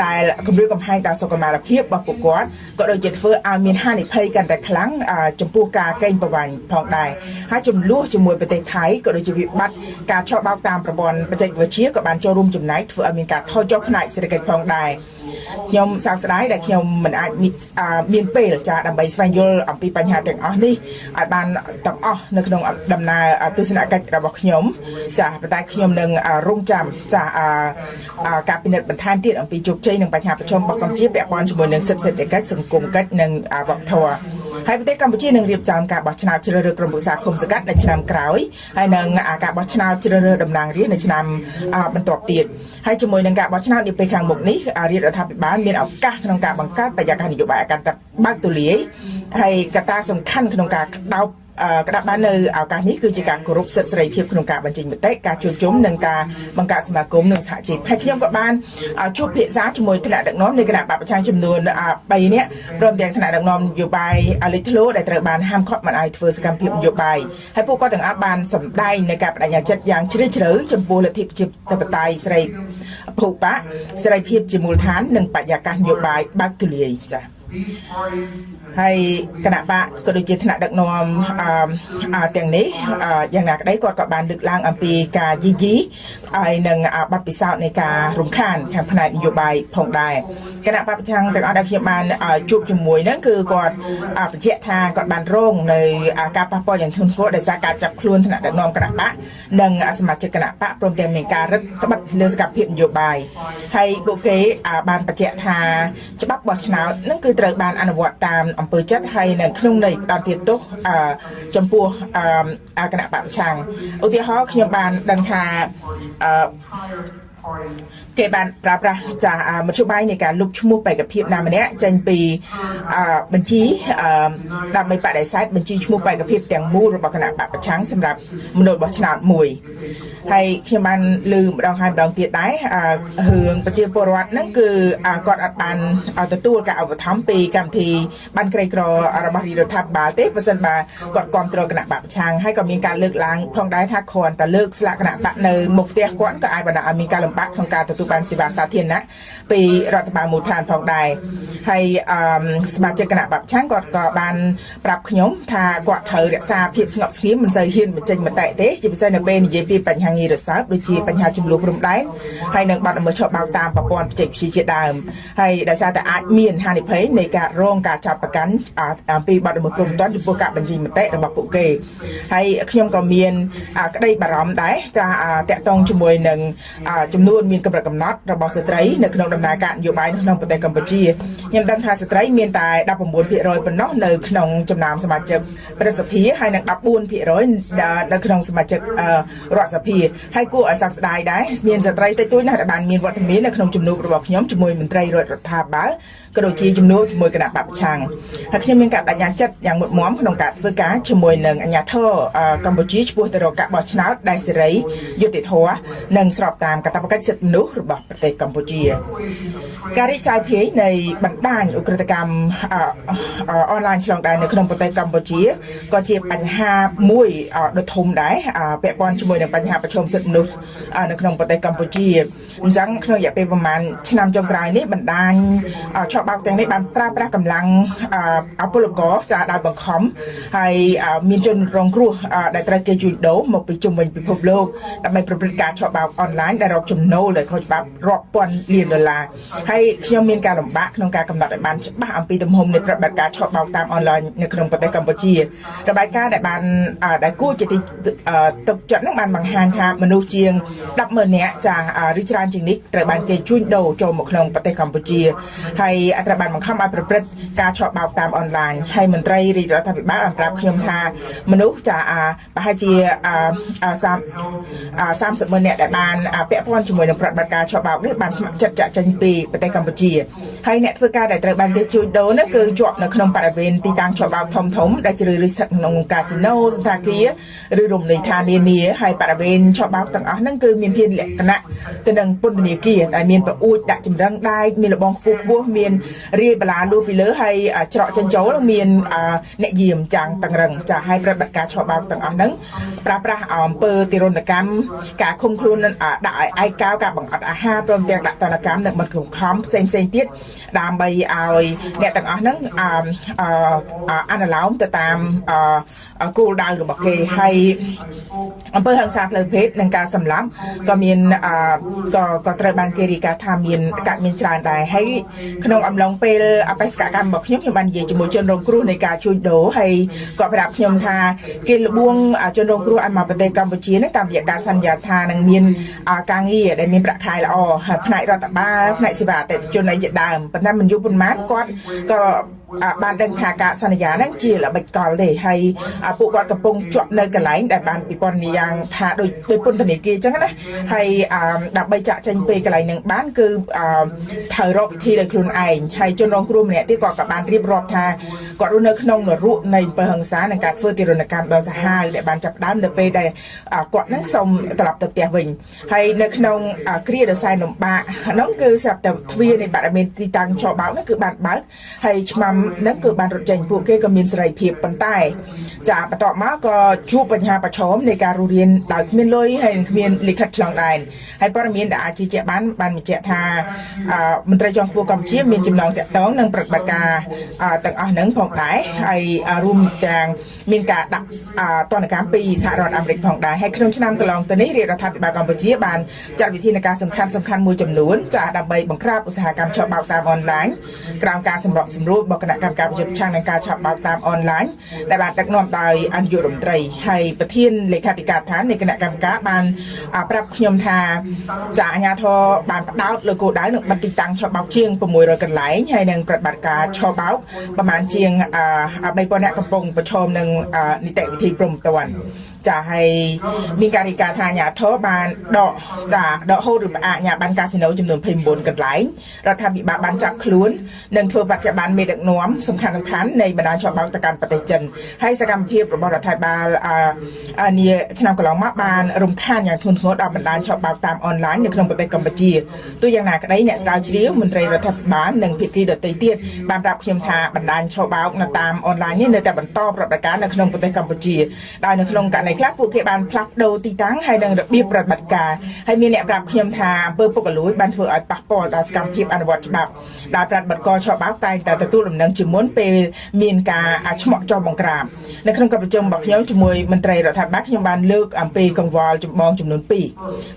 ដែលគម្រាមកំហែងដល់សុខុមាលភាពរបស់ពួកគាត់ក៏ដូចជាធ្វើឲ្យមានហានិភ័យកាន់តែខ្លាំងអឺចំពោះការកេងប្រវ័ញ្ចផងដែរហើយចំនួនជាមួយប្រទេសថៃក៏ដូចជាវិបត្តិការឆបោកតាមប្រព័ន្ធបច្ចេកវិទ្យាក៏បានចូលរួមចំណែកធ្វើឲ្យមានការថយចុះផ្នែកសេដ្ឋកិច្ចផងដែរខ្ញុំសោកស្ដាយដែលខ្ញុំមិនអាចមានអឺមានពេលចាដើម្បីស្វែងយល់អំពីបញ្ហាទាំងអស់នេះឲ្យបានទាំងអស់នៅក្នុងដំណើរទស្សនកិច្ចរបស់ខ្ញុំចាប៉ុន្តែខ្ញុំនឹងរងចាំចាអឺការពិនិត្យបន្ថែមទៀតអំពីជោគជ័យនិងបញ្ហាប្រឈមរបស់កម្ពុជាពាក់ព័ន្ធជាមួយនឹងសិទ្ធិសេដ្ឋកិច្ចសង្គមកិច្ចនិងវប្បធម៌ហើយប្រទេសកម្ពុជានឹងរៀបចំការបោះឆ្នោតជ្រើសរើសក្រុមប្រឹក្សាឃុំសង្កាត់នៅឆ្នាំក្រោយហើយនឹងការបោះឆ្នោតជ្រើសរើសតំណាងរាស្ត្រនៅឆ្នាំបន្ទាប់ទៀតហើយជាមួយនឹងការបោះឆ្នោតនាពេលខាងមុខនេះរាជរដ្ឋាភិបាលមានឱកាសក្នុងការបង្កើតបរិយាកាសនយោបាយឲ្យកាន់តែបើកទូលាយហើយកត្តាសំខាន់ក្នុងការក្តោបក្តាប់បាននៅឱកាសនេះគឺជាការគោរពសិទ្ធិសេរីភាពក្នុងការបញ្ចេញមតិការជួបជុំនិងការបង្កើតសមាគមនិងសហជីពហើយខ្ញុំក៏បានជួបពិភាក្សាជាមួយថ្នាក់ដឹកនាំនៃគណបក្សប្រឆាំងចំនួន3នាក់ព្រមទាំងថ្នាក់ដឹកនាំនយោបាយលេចធ្លោដែលត្រូវបានហាមឃាត់មិនឲ្យធ្វើសកម្មភាពនយោបាយហើយពួកគាត់ទាំងអស់បានសម្ដែងនៅការបដិញ្ញាចិត្តយ៉ាងជ្រាលជ្រៅចំពោះលទ្ធិប្រជាធិបតេយ្យសេរីភូបៈសេរីភាពជាមូលដ្ឋាននិងបរិយាកាសនយោបាយបើកទូលាយចា៎ These parties ហើយគណបក្សក៏ដូចជាថ្នាក់ដឹកនាំអឺទាំងនេះយ៉ាងណាក្តីគាត់ក៏បានលើកឡើងអំពីការយីយីហើយនឹងបទពិសោធន៍នៃការរំខានខាងផ្នែកនយោបាយផងដែរគណបក្សប្រឆាំងទាំងអស់ដែលខ្ញុំបានជួបជាមួយហ្នឹងគឺគាត់បញ្ជាក់ថាគាត់បានរងនៅការប៉ះពាល់យ៉ាងធ្ងន់ធ្ងរដោយសារការចាប់ខ្លួនថ្នាក់ដឹកនាំគណបក្សនិងសមាជិកគណបក្សព្រមទាំងមានការរឹតត្បិតលើសកម្មភាពនយោបាយហើយពួកគេបានបញ្ជាក់ថាច្បាប់បោះឆ្នោតហ្នឹងគឺត្រូវបានអនុវត្តតាមអំពើចិត្តហើយនៅក្នុងន័យផ្ដន្ទាទោសចំពោះគណបក្សប្រឆាំងឧទាហរណ៍ខ្ញុំបានដឹងថាអឺ entire party គេបានប្រើប្រាស់ចាមធ្យោបាយនៃការលុបឈ្មោះបេក្ខភាពណាម្នាក់ចេញពីបញ្ជីដើម្បីបដិសេធបញ្ជីឈ្មោះបេក្ខភាពទាំងមូលរបស់គណបក្សប្រឆាំងសម្រាប់មណ្ឌលបោះឆ្នោតមួយហើយខ្ញុំបានឮម្ដងហើយម្ដងទៀតដែររឿងប្រជាពលរដ្ឋហ្នឹងគឺគាត់អត់បានទទួលការឧបត្ថម្ភពីកម្មវិធីបានក្រីក្ររបស់រាជរដ្ឋាភិបាលទេបើសិនបើគាត់គ្រប់គ្រងគណបក្សប្រឆាំងហើយក៏មានការលើកឡើងផងដែរថាគ្រាន់តែលើកស្លាកគណបក្សនៅមុខផ្ទះគាត់ក៏អាចបណ្ដាលឲ្យមានការលំបាកក្នុងការទទួលបានសេវាសាធារណៈពីរដ្ឋបាលមូលដ្ឋានផងដែរហើយអឺសមាជិកគណបក្សប្រឆាំងគាត់ក៏បានប្រាប់ខ្ញុំថាគាត់ត្រូវរក្សាភាពស្ងប់ស្ងៀមមិនសូវហ៊ានបញ្ចេញមតិទេជាពិសេសនៅពេលនិយាយពីបញ្ហាងាយរសើបដូចជាបញ្ហាចំនួនព្រំដែនហើយនិងបទល្មើសឆបោកតាមប្រព័ន្ធបច្ចេកវិទ្យាជាដើមហើយដោយសារតែអាចមានហានិភ័យនៃការរងការចាប់ប្រកាន់អំពីបទល្មើសព្រំដែនចំពោះការបញ្ចេញមតិរបស់ពួកគេហើយខ្ញុំក៏មានក្តីបារម្ភដែរចាតាក់ទងជាមួយនឹងចំនួនមានកម្រិតកំណត់របស់ស្ត្រីនៅក្នុងដំណើរការនយោបាយនៅក្នុងប្រទេសកម្ពុជាខ្ញុំដឹងថាស្ត្រីមានតែ19%ប៉ុណ្ណោះនៅក្នុងចំណោមសមាជិកព្រឹទ្ធសភាហើយនិង14%នៅក្នុងសមាជិករដ្ឋសភាហើយគួរឲ្យសោកស្ដាយដែរមានស្ត្រីតិចតួចណាស់ដែលបានមានវត្តមាននៅក្នុងជំនួបរបស់ខ្ញុំជាមួយមន្ត្រីរដ្ឋាភិបាលក៏ដូចជាជំនួបជាមួយគណបក្សប្រឆាំងហើយខ្ញុំមានការបដិញ្ញាចិត្តយ៉ាងមុតមមក្នុងការធ្វើការជាមួយនឹងអាជ្ញាធរកម្ពុជាឆ្ពោះទៅរកការបោះឆ្នោតដែលសេរីយុត្តិធម៌និងស្របតាមកាតព្វកិច្ចសិទ្ធិមនុស្សរបស់ប្រទេសកម្ពុជា ការរីកសាយភាយនៃបណ្ដាញឧក្រិដ្ឋកម្មអនឡាញឆ្លងដែននៅក្នុងប្រទេសកម្ពុជាក៏ជាបញ្ហាមួយដ៏ធំដែរពាក់ព័ន្ធជាមួយនឹងបញ្ហាប្រឈមសិទ្ធិមនុស្សនៅក្នុងប្រទេសកម្ពុជាអញ្ចឹងក្នុងរយៈពេលប្រហែលឆ្នាំចុងក្រោយនេះបណ្ដាញឆបោកទាំងនេះបានប្រើប្រាស់កម្លាំងអពលករចាដោយបង្ខំហើយមានជនរងគ្រោះដែលត្រូវគេជួញដូរមកពីជុំវិញពិភពលោកដើម្បីប្រព្រឹត្តការឆបោកអនឡាញដែលរកចំណូលដែលខុសច្បាប់រាប់ពាន់លានដុល្លារហើយខ្ញុំមានការលំបាកក្នុងការកំណត់ឲ្យបានច្បាស់អំពីទំហំនៃប្រតិបត្តិការឆបោកតាមអនឡាញនៅក្នុងប្រទេសកម្ពុជារបាយការណ៍ដែលបានដែលគួរជាទីទុកចិត្តនឹងបានបង្ហាញថាមនុស្សជាង100000នាក់ចាឬច្រើនជាងនេះត្រូវបានគេជួញដូរចូលមកក្នុងប្រទេសកម្ពុជាហើយត្រូវបានបង្ខំឲ្យប្រព្រឹត្តការឆបោកតាមអនឡាញហើយមន្ត្រីរាជរដ្ឋាភិបាលបានប្រាប់ខ្ញុំថាមនុស្សចាប្រហែលជា30 30ម៉ឺននាក់ដែលបានពាក់ព័ន្ធ ន្ធជាមួយនឹងប្រតិបត្តិការឆបោកនេះបានស្ម័គ្រចិត្តចាក់ចេញពីប្រទេសកម្ពុជាហើយអ្នកធ្វើការដែលត្រូវបានគេជួញដូរនោះគឺជាប់នៅក្នុងបរិវេណទីតាំងឆបោកធំធំដែលជ្រឿរឹស្ថិតក្នុងកាស៊ីណូសន្តាគារឬរមណីយដ្ឋាននានាហើយបរិវេណឆបោកទាំងអស់ហ្នឹងគឺមានភាពលក្ខណៈទៅនឹងពន្ធនាគារដែលមានប្រអួចដាក់ចម្រឹងដែកមានលបងខ្ពស់ខ្ពស់មានរាយបន្លាលួសពីលើហើយច្រកចេញចូលមានអ្នកយាមចាំងតឹងរឹងចាហើយប្រតិបត្តិការឆបោកទាំងអស់ហ្នឹងប្រើប្រាស់អំពើទារុណកម្មការឃុំខ្លួនដាក់ឲ្យឯកោការបង្អត់អាហារព្រមទាំងដាក់ទណ្ឌកម្មនិងបិទខំផ្សេងផ្សេងទៀតដើម្បីឲ្យអ្នកទាំងអស់ហ្នឹងអនុលោមទៅតាមគោលដៅរបស់គេហើយអំពើហិង្សាផ្លូវភេទនិងការសម្លាប់ក៏មានក៏ក៏ត្រូវបានគេរាយការណ៍ថាមានកើតមានច្រើនដែរហើយក្នុងអំឡុងពេលអបេសកកម្មរបស់ខ្ញុំខ្ញុំបាននិយាយជាមួយជនរងគ្រោះនៃការជួញដូរហើយគាត់ប្រាប់ខ្ញុំថាគេលបួងជនរងគ្រោះឲ្យមកប្រទេសកម្ពុជានេះតាមរយៈការសន្យាថានឹងមានការងារដែលមានប្រាក់ខែល្អហើយផ្នែករដ្ឋបាលផ្នែកសេវាអតិថិជនអីជាដើមប៉ុន្តែមិនយូរប៉ុន្មានគាត់ក៏បានដឹងថាការសន្យាហ្នឹងជាល្បិចកលទេហើយពួកគាត់កំពុងជាប់នៅកន្លែងដែលបានពិពណ៌នាយ៉ាងថាដូចដូចពន្ធនាគារអញ្ចឹងណាហើយដើម្បីចាក់ចេញពីកន្លែងហ្នឹងបានគឺត្រូវរកវិធីដោយខ្លួនឯងហើយជនរងគ្រោះម្នាក់ទៀតគាត់ក៏បានរៀបរាប់ថាគាត់រស់នៅក្នុងនរកនៃអំពើហិង្សានិងការធ្វើទារុណកម្មដ៏សាហាវដែលបានចាប់ផ្ដើមនៅពេលដែលគាត់ហ្នឹងសូមត្រឡប់ទៅផ្ទះវិញហើយនៅក្នុងគ្រាដ៏សែនលំបាកហ្នឹងគឺស្រាប់តែទ្វារនៃបរិមាណទីតាំងឆបោកហ្នឹងគឺបានបើកហើយឆ្មាំហ្នឹងគឺបានរត់ចេញពួកគេក៏មានសេរីភាពប៉ុន្តែចាបន្ទាប់មកក៏ជួបបញ្ហាប្រឈមនៃការរស់រានដោយគ្មានលុយហើយនិងគ្មានលិខិតឆ្លងដែនហើយព័ត៌មានដែលអាចជឿជាក់បានបានបញ្ជាក់ថាមន្ត្រីជាន់ខ្ពស់កម្ពុជាមានចំណងតាក់ទងនឹងប្រតិបត្តិការទាំងអស់ហ្នឹងផងដែរហើយរួមទាំងមានការដាក់ទណ្ឌកម្មពីសហរដ្ឋអាមេរិកផងដែរហើយក្នុងឆ្នាំកន្លងទៅនេះរាជរដ្ឋាភិបាលកម្ពុជាបានចាត់វិធានការសំខាន់សំខាន់មួយចំនួនចាដើម្បីបង្ក្រាបឧស្សាហកម្មឆបោកតាមអនឡាញក្រោមការសម្របសម្រួលរបស់គណៈកម្មការប្រយុទ្ធប្រឆាំងនឹងការឆបោកតាមអនឡាញដែលបានដឹកនាំដោយអនុរដ្ឋមន្ត្រីហើយប្រធានលេខាធិការដ្ឋាននៃគណៈកម្មការបានប្រាប់ខ្ញុំថាចាអាជ្ញាធរបានផ្ដោតលើគោលដៅនឹងបិទទីតាំងឆបោកជាង600កន្លែងហើយនឹងប្រតិបត្តិការឆបោកប្រមាណជាង3000នាក់កំពុងប្រឈមនឹងនីតិវិធីព្រហ្មទណ្ឌចាហើយមានការរាយការណ៍ថាអាជ្ញាធរបានដកចាដកហូតឬផ្អាកអាជ្ញាប័ណ្ណកាស៊ីណូចំនួន29កន្លែងរដ្ឋាភិបាលបានចាប់ខ្លួននិងធ្វើបច្ចប័ណ្ណមេដឹកនាំសំខាន់សំខាន់នៃបណ្ដាញឆបោកទៅកាន់ប្រទេសចិនហើយសកម្មភាពរបស់រដ្ឋាភិបាលនាឆ្នាំកន្លងមកបានរំខានយ៉ាងធ្ងន់ធ្ងរដល់បណ្ដាញឆបោកតាមអនឡាញនៅក្នុងប្រទេសកម្ពុជាទោះយ៉ាងណាក្តីអ្នកស្រាវជ្រាវមន្ត្រីរដ្ឋាភិបាលនិងភាគីដទៃទៀតបានប្រាប់ខ្ញុំថាបណ្ដាញឆបោកនៅតាមអនឡាញនេះនៅតែបន្តប្រតិបត្តិការនៅក្នុងប្រទេសកម្ពុជាដោយនៅក្នុងករណីខ្លះពួកគេបានផ្លាស់ប្ដូរទីតាំងហើយនិងរបៀបប្រតិបត្តិការហើយមានអ្នកប្រាប់ខ្ញុំថាអំពើពុករលួយបានធ្វើឲ្យប៉ះពាល់ដល់សកម្មភាពអនុវត្តច្បាប់ដែលប្រតិបត្តិការឆបោកតែងតែទទួលដំណឹងជាមុនពេលមានការឆ្មក់ចុះបង្ក្រាបនៅក្នុងកិច្ចប្រជុំរបស់ខ្ញុំជាមួយមន្ត្រីរដ្ឋាភិបាលខ្ញុំបានលើកអំពីកង្វល់ចម្បងចំនួន2ទី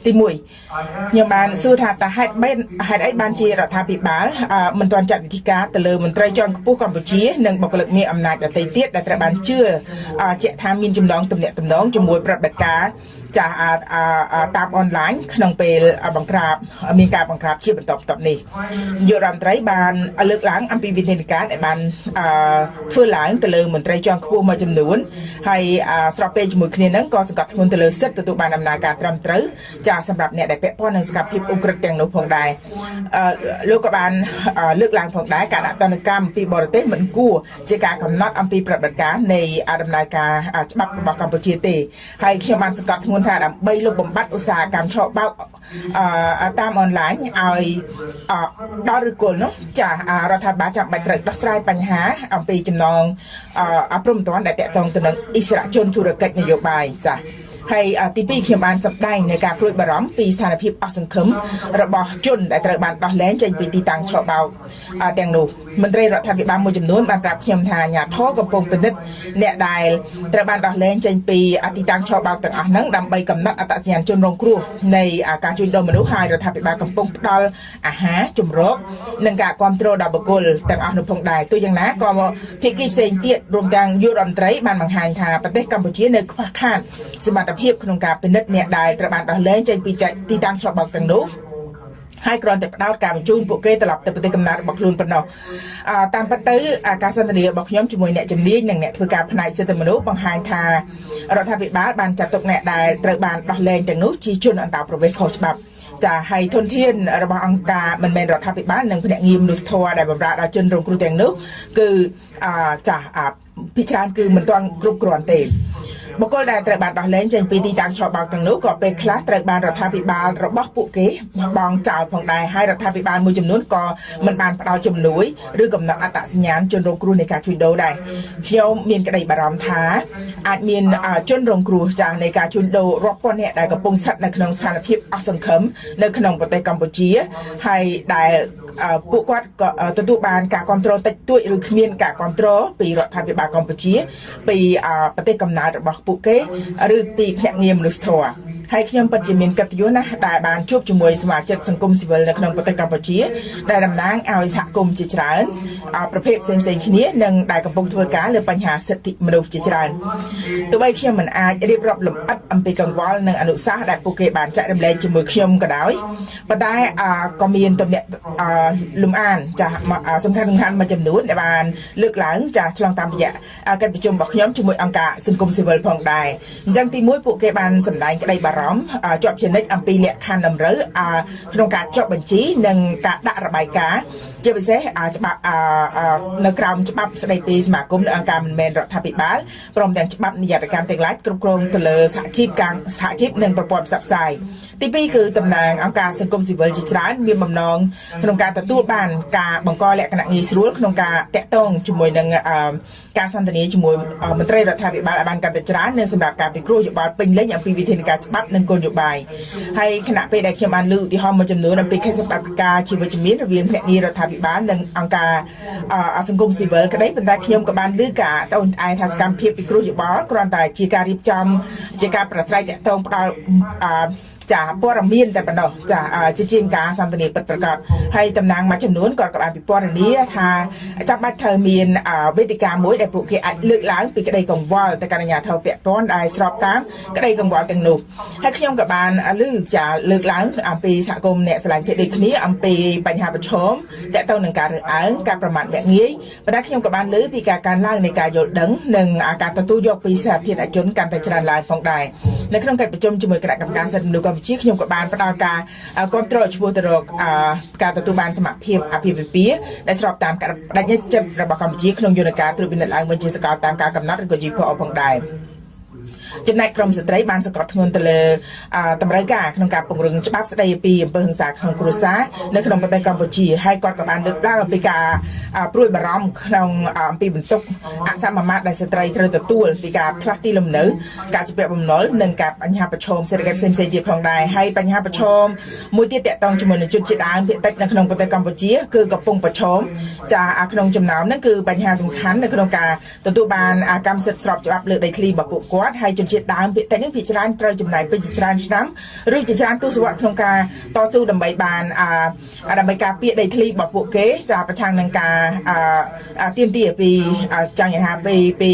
1ខ្ញុំបានសួរថាតើហេតុបីហេតុអីបានជារដ្ឋាភិបាលមិនទាន់ចាត់វិធីការទៅលើមន្ត្រីជាន់ខ្ពស់កម្ពុជានិងបុគ្គលិកមានអំណាចដទៃទៀតដែលត្រូវបានជឿជាក់ថាមានចំណងទំនាក់ទំនងជាមួយប្រតិបត្តិការចាស់តាមអនឡាញក្នុងពេលបង្ក្រាបមានការបង្ក្រាបជាបន្តបន្ទាប់នេះនាយករដ្ឋមន្ត្រីបានលើកឡើងអំពីវិធានការដែលបានធ្វើឡើងទៅលើមន្ត្រីជាន់ខ្ពស់មួយចំនួនហើយស្របពេលជាមួយគ្នានឹងក៏សង្កត់ធ្ងន់ទៅលើសិទ្ធិទទួលបានដំណើរការត្រឹមត្រូវចាសម្រាប់អ្នកដែលពាក់ព័ន្ធនឹងសកម្មភាពឧក្រិដ្ឋទាំងនោះផងដែរលោកក៏បានលើកឡើងផងដែរការដាក់ទណ្ឌកម្មពីបរទេសមិនគួរជាការកំណត់អំពីប្រតិបត្តិការនៃដំណើរការច្បាប់របស់កម្ពុជាទេហើយខ្ញុំបានសង្កត់ធ្ងន់ថាដើម្បីលុបបំបាត់ឧស្សាហកម្មឆបោកតាមអនឡាញឲ្យដល់ឫសគល់នោះចារដ្ឋាភិបាលចាំបាច់ត្រូវដោះស្រាយបញ្ហាអំពីចំណងព្រហ្មទណ្ឌដែលតាក់ទងទៅនឹងអិសរាជជនធុរកិច្ចនយោបាយចាហើយទី2ខ្ញុំបានសម្ដែងនៅការព្រួយបារម្ភពីស្ថានភាពអស់សង្ឃឹមរបស់ជនដែលត្រូវបានដោះលែងចេញពីទីតាំងឆបោកទាំងនោះមន្ត្រីរដ្ឋាភិបាលមួយចំនួនបានប្រាប់ខ្ញុំថាអាជ្ញាធរកំពុងពិនិត្យអ្នកដែលត្រូវបានដោះលែងចេញពីទីតាំងឆបោកទាំងអស់ហ្នឹងដើម្បីកំណត់អត្តសញ្ញាណជនរងគ្រោះនៃការជួញដូរមនុស្សហើយរដ្ឋាភិបាលកំពុងផ្ដល់អាហារជំរកនិងការគ្រប់គ្រងដល់បុគ្គលទាំងអស់នោះផងដែរទោះយ៉ាងណាក៏ភាគីផ្សេងទៀតរួមទាំងយុរដ្ឋមន្ត្រីបានបង្ហាញថាប្រទេសកម្ពុជានៅខ្វះខាតសមត្ថភាពក្នុងការពិនិត្យអ្នកដែលត្រូវបានដោះលែងចេញពីទីតាំងឆបោកទាំងនោះហើយគ្រាន់តែផ្ដោតការបញ្ជូនពួកគេត្រឡប់ទៅប្រទេសកំណើតរបស់ខ្លួនប៉ុណ្ណោះតាមពិតទៅការសន្ទនារបស់ខ្ញុំជាមួយអ្នកជំនាញនិងអ្នកធ្វើការផ្នែកសិទ្ធិមនុស្សបង្ហាញថារដ្ឋាភិបាលបានចាត់ទុកអ្នកដែលត្រូវបានដោះលែងទាំងនោះជាជនអន្តោប្រវេសន៍ខុសច្បាប់ ចាហើយធនធានរបស់អង្គការមិនមែនរដ្ឋាភិបាលនិងភ្នាក់ងារមនុស្សធម៌ដែលបម្រើដល់ជនរងគ្រោះទាំងនោះគឺអាចាអាពីច្រើនគឺមិនទាន់គ្រប់គ្រាន់ទេបុគ្គលដែលត្រូវបានដោះលែងចេញពីទីតាំងឆបោកទាំងនោះក៏ពេលខ្លះត្រូវបានរដ្ឋាភិបាលរបស់ពួកគេបង់ចោលផងដែរហើយរដ្ឋាភិបាលមួយចំនួនក៏មិនបានផ្ដល់ជំនួយឬកំណត់អត្តសញ្ញាណជនរងគ្រោះនៃការជួញដូរដែរខ្ញុំមានក្តីបារម្ភថាអាចមានជនរងគ្រោះចាស់នៃការជួញដូររាប់ពាន់នាក់ដែលកំពុងស្ថិតនៅក្នុងស្ថានភាពអស់សង្ឃឹមនៅក្នុងប្រទេសកម្ពុជាហើយដែលពួកគាត់ក៏ទទួលបានការគ្រប់គ្រងតិចតួចឬគ្មានការគ្រប់គ្រងពីរដ្ឋាភិបាលកម្ពុជាពីប្រទេសកំណើតរបស់ពួកគេឬពីភ្នាក់ងារមនុស្សធម៌ហើយខ្ញុំពិតជាមានកិត្តិយសណាស់ដែលបានជួបជាមួយសមាជិកសង្គមស៊ីវិលនៅក្នុងប្រទេសកម្ពុជាដែលតំណាងឲ្យសហគមន៍ជាច្រើនប្រភេទផ្សេងៗគ្នានិងដែលកំពុងធ្វើការលើបញ្ហាសិទ្ធិមនុស្សជាច្រើនទោះបីខ្ញុំមិនអាចរៀបរាប់លម្អិតអំពីកង្វល់និងអនុសាសន៍ដែលពួកគេបានចែករំលែកជាមួយខ្ញុំក៏ដោយប៉ុន្តែក៏មានទំនាក់លំអានចាស់សំខាន់សំខាន់មួយចំនួនដែលបានលើកឡើងចាស់ឆ្លងតាមរយៈកិច្ចប្រជុំរបស់ខ្ញុំជាមួយអង្គការសង្គមស៊ីវិលផងដែរអញ្ចឹងទីមួយពួកគេបានសម្ដែងក្តីបារម្ភជាប់ជានិច្ចអំពីលក្ខខណ្ឌតម្រូវក្នុងការចុះបញ្ជីនិងការដាក់របាយការណ៍ជាពិសេសច្បាប់នៅក្រោមច្បាប់ស្តីពីសមាគមនិងអង្គការមិនមែនរដ្ឋាភិបាលព្រមទាំងច្បាប់និយត្តកម្មទាំងឡាយគ្រប់គ្រងទៅលើសហជីពការសហជីពនិងប្រព័ន្ធផ្សព្វផ្សាយទី2គឺតំណាងអង្គការសង្គមស៊ីវិលជាច្រើនមានបំណងក្នុងការទទួលបានការបង្កលក្ខណៈងាយស្រួលក្នុងការតាក់ទងជាមួយនឹងការសន្ទនាជាមួយមន្ត្រីរដ្ឋាភិបាលឲ្យបានកាន់តែច្រើននិងសម្រាប់ការពិគ្រោះយោបល់ពេញលេញអំពីវិធានការច្បាប់និងគោលនយោបាយហើយខណៈពេលដែលខ្ញុំបានលើកឧទាហរណ៍មួយចំនួនអំពីកិច្ចសម្បត្តិការជាវិជ្ជមានរវាងភ្នាក់ងាររដ្ឋាភិបាលនិងអង្គការសង្គមស៊ីវិលក្តីប៉ុន្តែខ្ញុំក៏បានលើកការត្អូញត្អែថាសកម្មភាពពិគ្រោះយោបល់គ្រាន់តែជាការរៀបចំជាការប្រស្រ័យតាក់ទងផ្ដល់ចាព័ត៌មានតែប៉ុណ្ណោះចាជាជាងការសន្ទនាពិតប្រាកដហើយតំណាងមួយចំនួនគាត់ក៏បានពិពណ៌នាថាចាំបាច់ត្រូវមានវេទិកាមួយដែលពួកគេអាចលើកឡើងពីក្តីកង្វល់ទៅកាន់អាជ្ញាធរពាក់ព័ន្ធដែលស្របតាមក្តីកង្វល់ទាំងនោះហើយខ្ញុំក៏បានលើកចាលើកឡើងអំពីសហគមន៍អ្នកស្រឡាញ់ភេទដូចគ្នាអំពីបញ្ហាប្រឈមតាក់ទងនឹងការរើសអើងការប្រមាថមាក់ងាយប៉ុន្តែខ្ញុំក៏បានលើពីការកើនឡើងនៃការយល់ដឹងនិងការទទួលយកពីសាធារណជនកាន់តែច្រើនឡើងផងដែរនៅក្នុងកិច្ចប្រជុំជាមួយគណៈកម្មការសិទ្ធិមនុស្សកម្ពុជាខ្ញុំក៏បានផ្ដល់ការគ្រប់គ្រងឆ្ពោះទៅរកការទទួលបានសមភាពអាពាហ៍ពិពាហ៍ដែលស្របតាមការបដិញ្ញាចិត្តរបស់កម្ពុជាក្នុងយន្តការត្រួតពិនិត្យឡើងវិញជាសកលតាមការកំណត់ឬក៏ UPR ផងដែរចំណែកក្រមស្ត្រីបានសង្កត់ធ្ងន់ទៅលើតម្រូវការក្នុងការពង្រឹងច្បាប់ស្តីពីអំពើហិង្សាក្នុងគ្រួសារនៅក្នុងប្រទេសកម្ពុជាហើយគាត់ក៏បានលើកឡើងអំពីការព្រួយបារម្ភក្នុងអំពីបន្ទុកអសមមាត្រដែលស្ត្រីត្រូវទទួលពីការផ្លាស់ទីលំនៅការជំពាក់បំណុលនិងការបញ្ហាប្រឈមសេដ្ឋកិច្ចផ្សេងៗទៀតផងដែរហើយបញ្ហាប្រឈមមួយទៀតតាក់ទងជាមួយនឹងជនជាតិដើមភាគតិចនៅក្នុងប្រទេសកម្ពុជាគឺកំពុងប្រឈមចាក្នុងចំណោមហ្នឹងគឺបញ្ហាសំខាន់នៅក្នុងការទទួលបានកម្មសិទ្ធិស្របច្បាប់លើដីធ្លីរបស់ពួកគាត់ហើយជនជាតិដើមភាគតិចហ្នឹងភាគច្រើនត្រូវចំណាយពេលជាច្រើនឆ្នាំឬជាច្រើនទសវត្សរ៍ក្នុងការតស៊ូដើម្បីបានដើម្បីការពារដីធ្លីរបស់ពួកគេចាប្រឆាំងនឹងការទាមទារពីចង់និយាយថាពីពី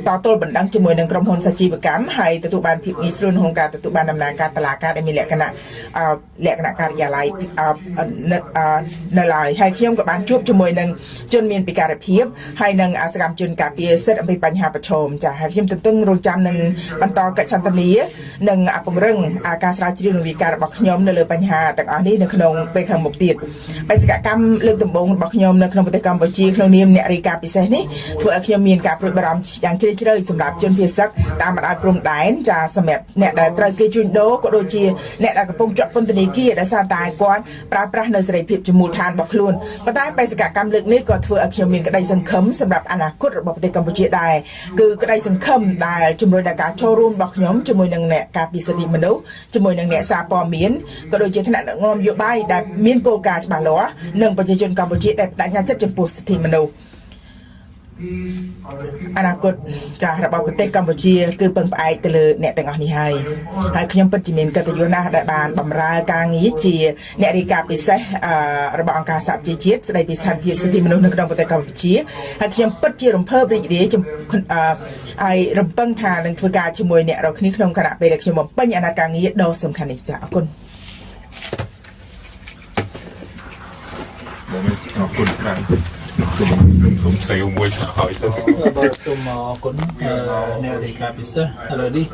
តទល់បណ្ដឹងជាមួយនឹងក្រុមហ៊ុនសាជីវកម្មហើយទទួលបានភាពងាយស្រួលក្នុងការទទួលបានដំណើរការតុលាការដែលមានលក្ខណៈលក្ខណៈការិយាល័យនៅឡើយហើយខ្ញុំក៏បានជួបជាមួយនឹងជនមានពិការភាពហើយនិងសកម្មជនការពារសិទ្ធិអំពីបញ្ហាប្រឈមចាហើយខ្ញុំទន្ទឹងរង់ចាំនឹងបន្តកិច្ចសន្ទនានិងពង្រឹងការស្រាវជ្រាវនិងវិការរបស់ខ្ញុំនៅលើបញ្ហាទាំងអស់នេះនៅក្នុងពេលខាងមុខទៀតបេសកកម្មលើកដំបូងរបស់ខ្ញុំនៅក្នុងប្រទេសកម្ពុជាក្នុងនាមអ្នករាយការណ៍ពិសេសនេះធ្វើឲ្យខ្ញុំមានការព្រួយបារម្ភយ៉ាងជ្រាលជ្រៅសម្រាប់ជនភៀសសឹកតាមបណ្ដោយព្រំដែនចាសម្រាប់អ្នកដែលត្រូវគេជួញដូរក៏ដូចជាអ្នកដែលកំពុងជាប់ពន្ធនាគារដោយសារតែគាត់ប្រើប្រាស់នៅសេរីភាពជាមូលដ្ឋានរបស់ខ្លួនប៉ុន្តែបេសកកម្មលើកនេះក៏ធ្វើឲ្យខ្ញុំមានក្តីសង្ឃឹមសម្រាប់អនាគតរបស់ប្រទេសកម្ពុជាដែរគឺក្តីសង្ឃឹមដែលជំរុញដល់ការចូលរួមរបស់ខ្ញុំជាមួយនឹងអ្នកការពារសិទ្ធិមនុស្សជាមួយនឹងអ្នកសារព័ត៌មានក៏ដូចជាថ្នាក់ដឹកនាំនយោបាយដែលមានគោលការណ៍ច្បាស់លាស់និងប្រជាជនកម្ពុជាដែលប្តេជ្ញាចិត្តចំពោះសិទ្ធិមនុស្ស These are the people អនាគតចាស់របស់ប្រទេសកម្ពុជាគឺពឹងផ្អែកទៅលើអ្នកទាំងអស់នេះហើយហើយខ្ញុំពិតជាមានកិត្តិយសណាស់ដែលបានបម្រើការងារជាអ្នករាយការណ៍ពិសេសអឺរបស់អង្គការសហប្រជាជាតិស្តីពីស្ថានភាពសិទ្ធិមនុស្សនៅក្នុងប្រទេសកម្ពុជាហើយខ្ញុំពិតជារំភើបរីករាយចំអឺហើយរំពឹងថានឹងធ្វើការជាមួយអ្នករាល់គ្នាក្នុងខណៈពេលដែលខ្ញុំបំពេញអាណត្តិការងារដ៏សំខាន់នេះចាអរគុណ បងអរគុណច្រើនខ្ញុំសូមសេវមួយសហហើយទៅ បាទសូមអរគុណអឺអ្នករាយការណ៍ពិសេសឥឡូវនេះ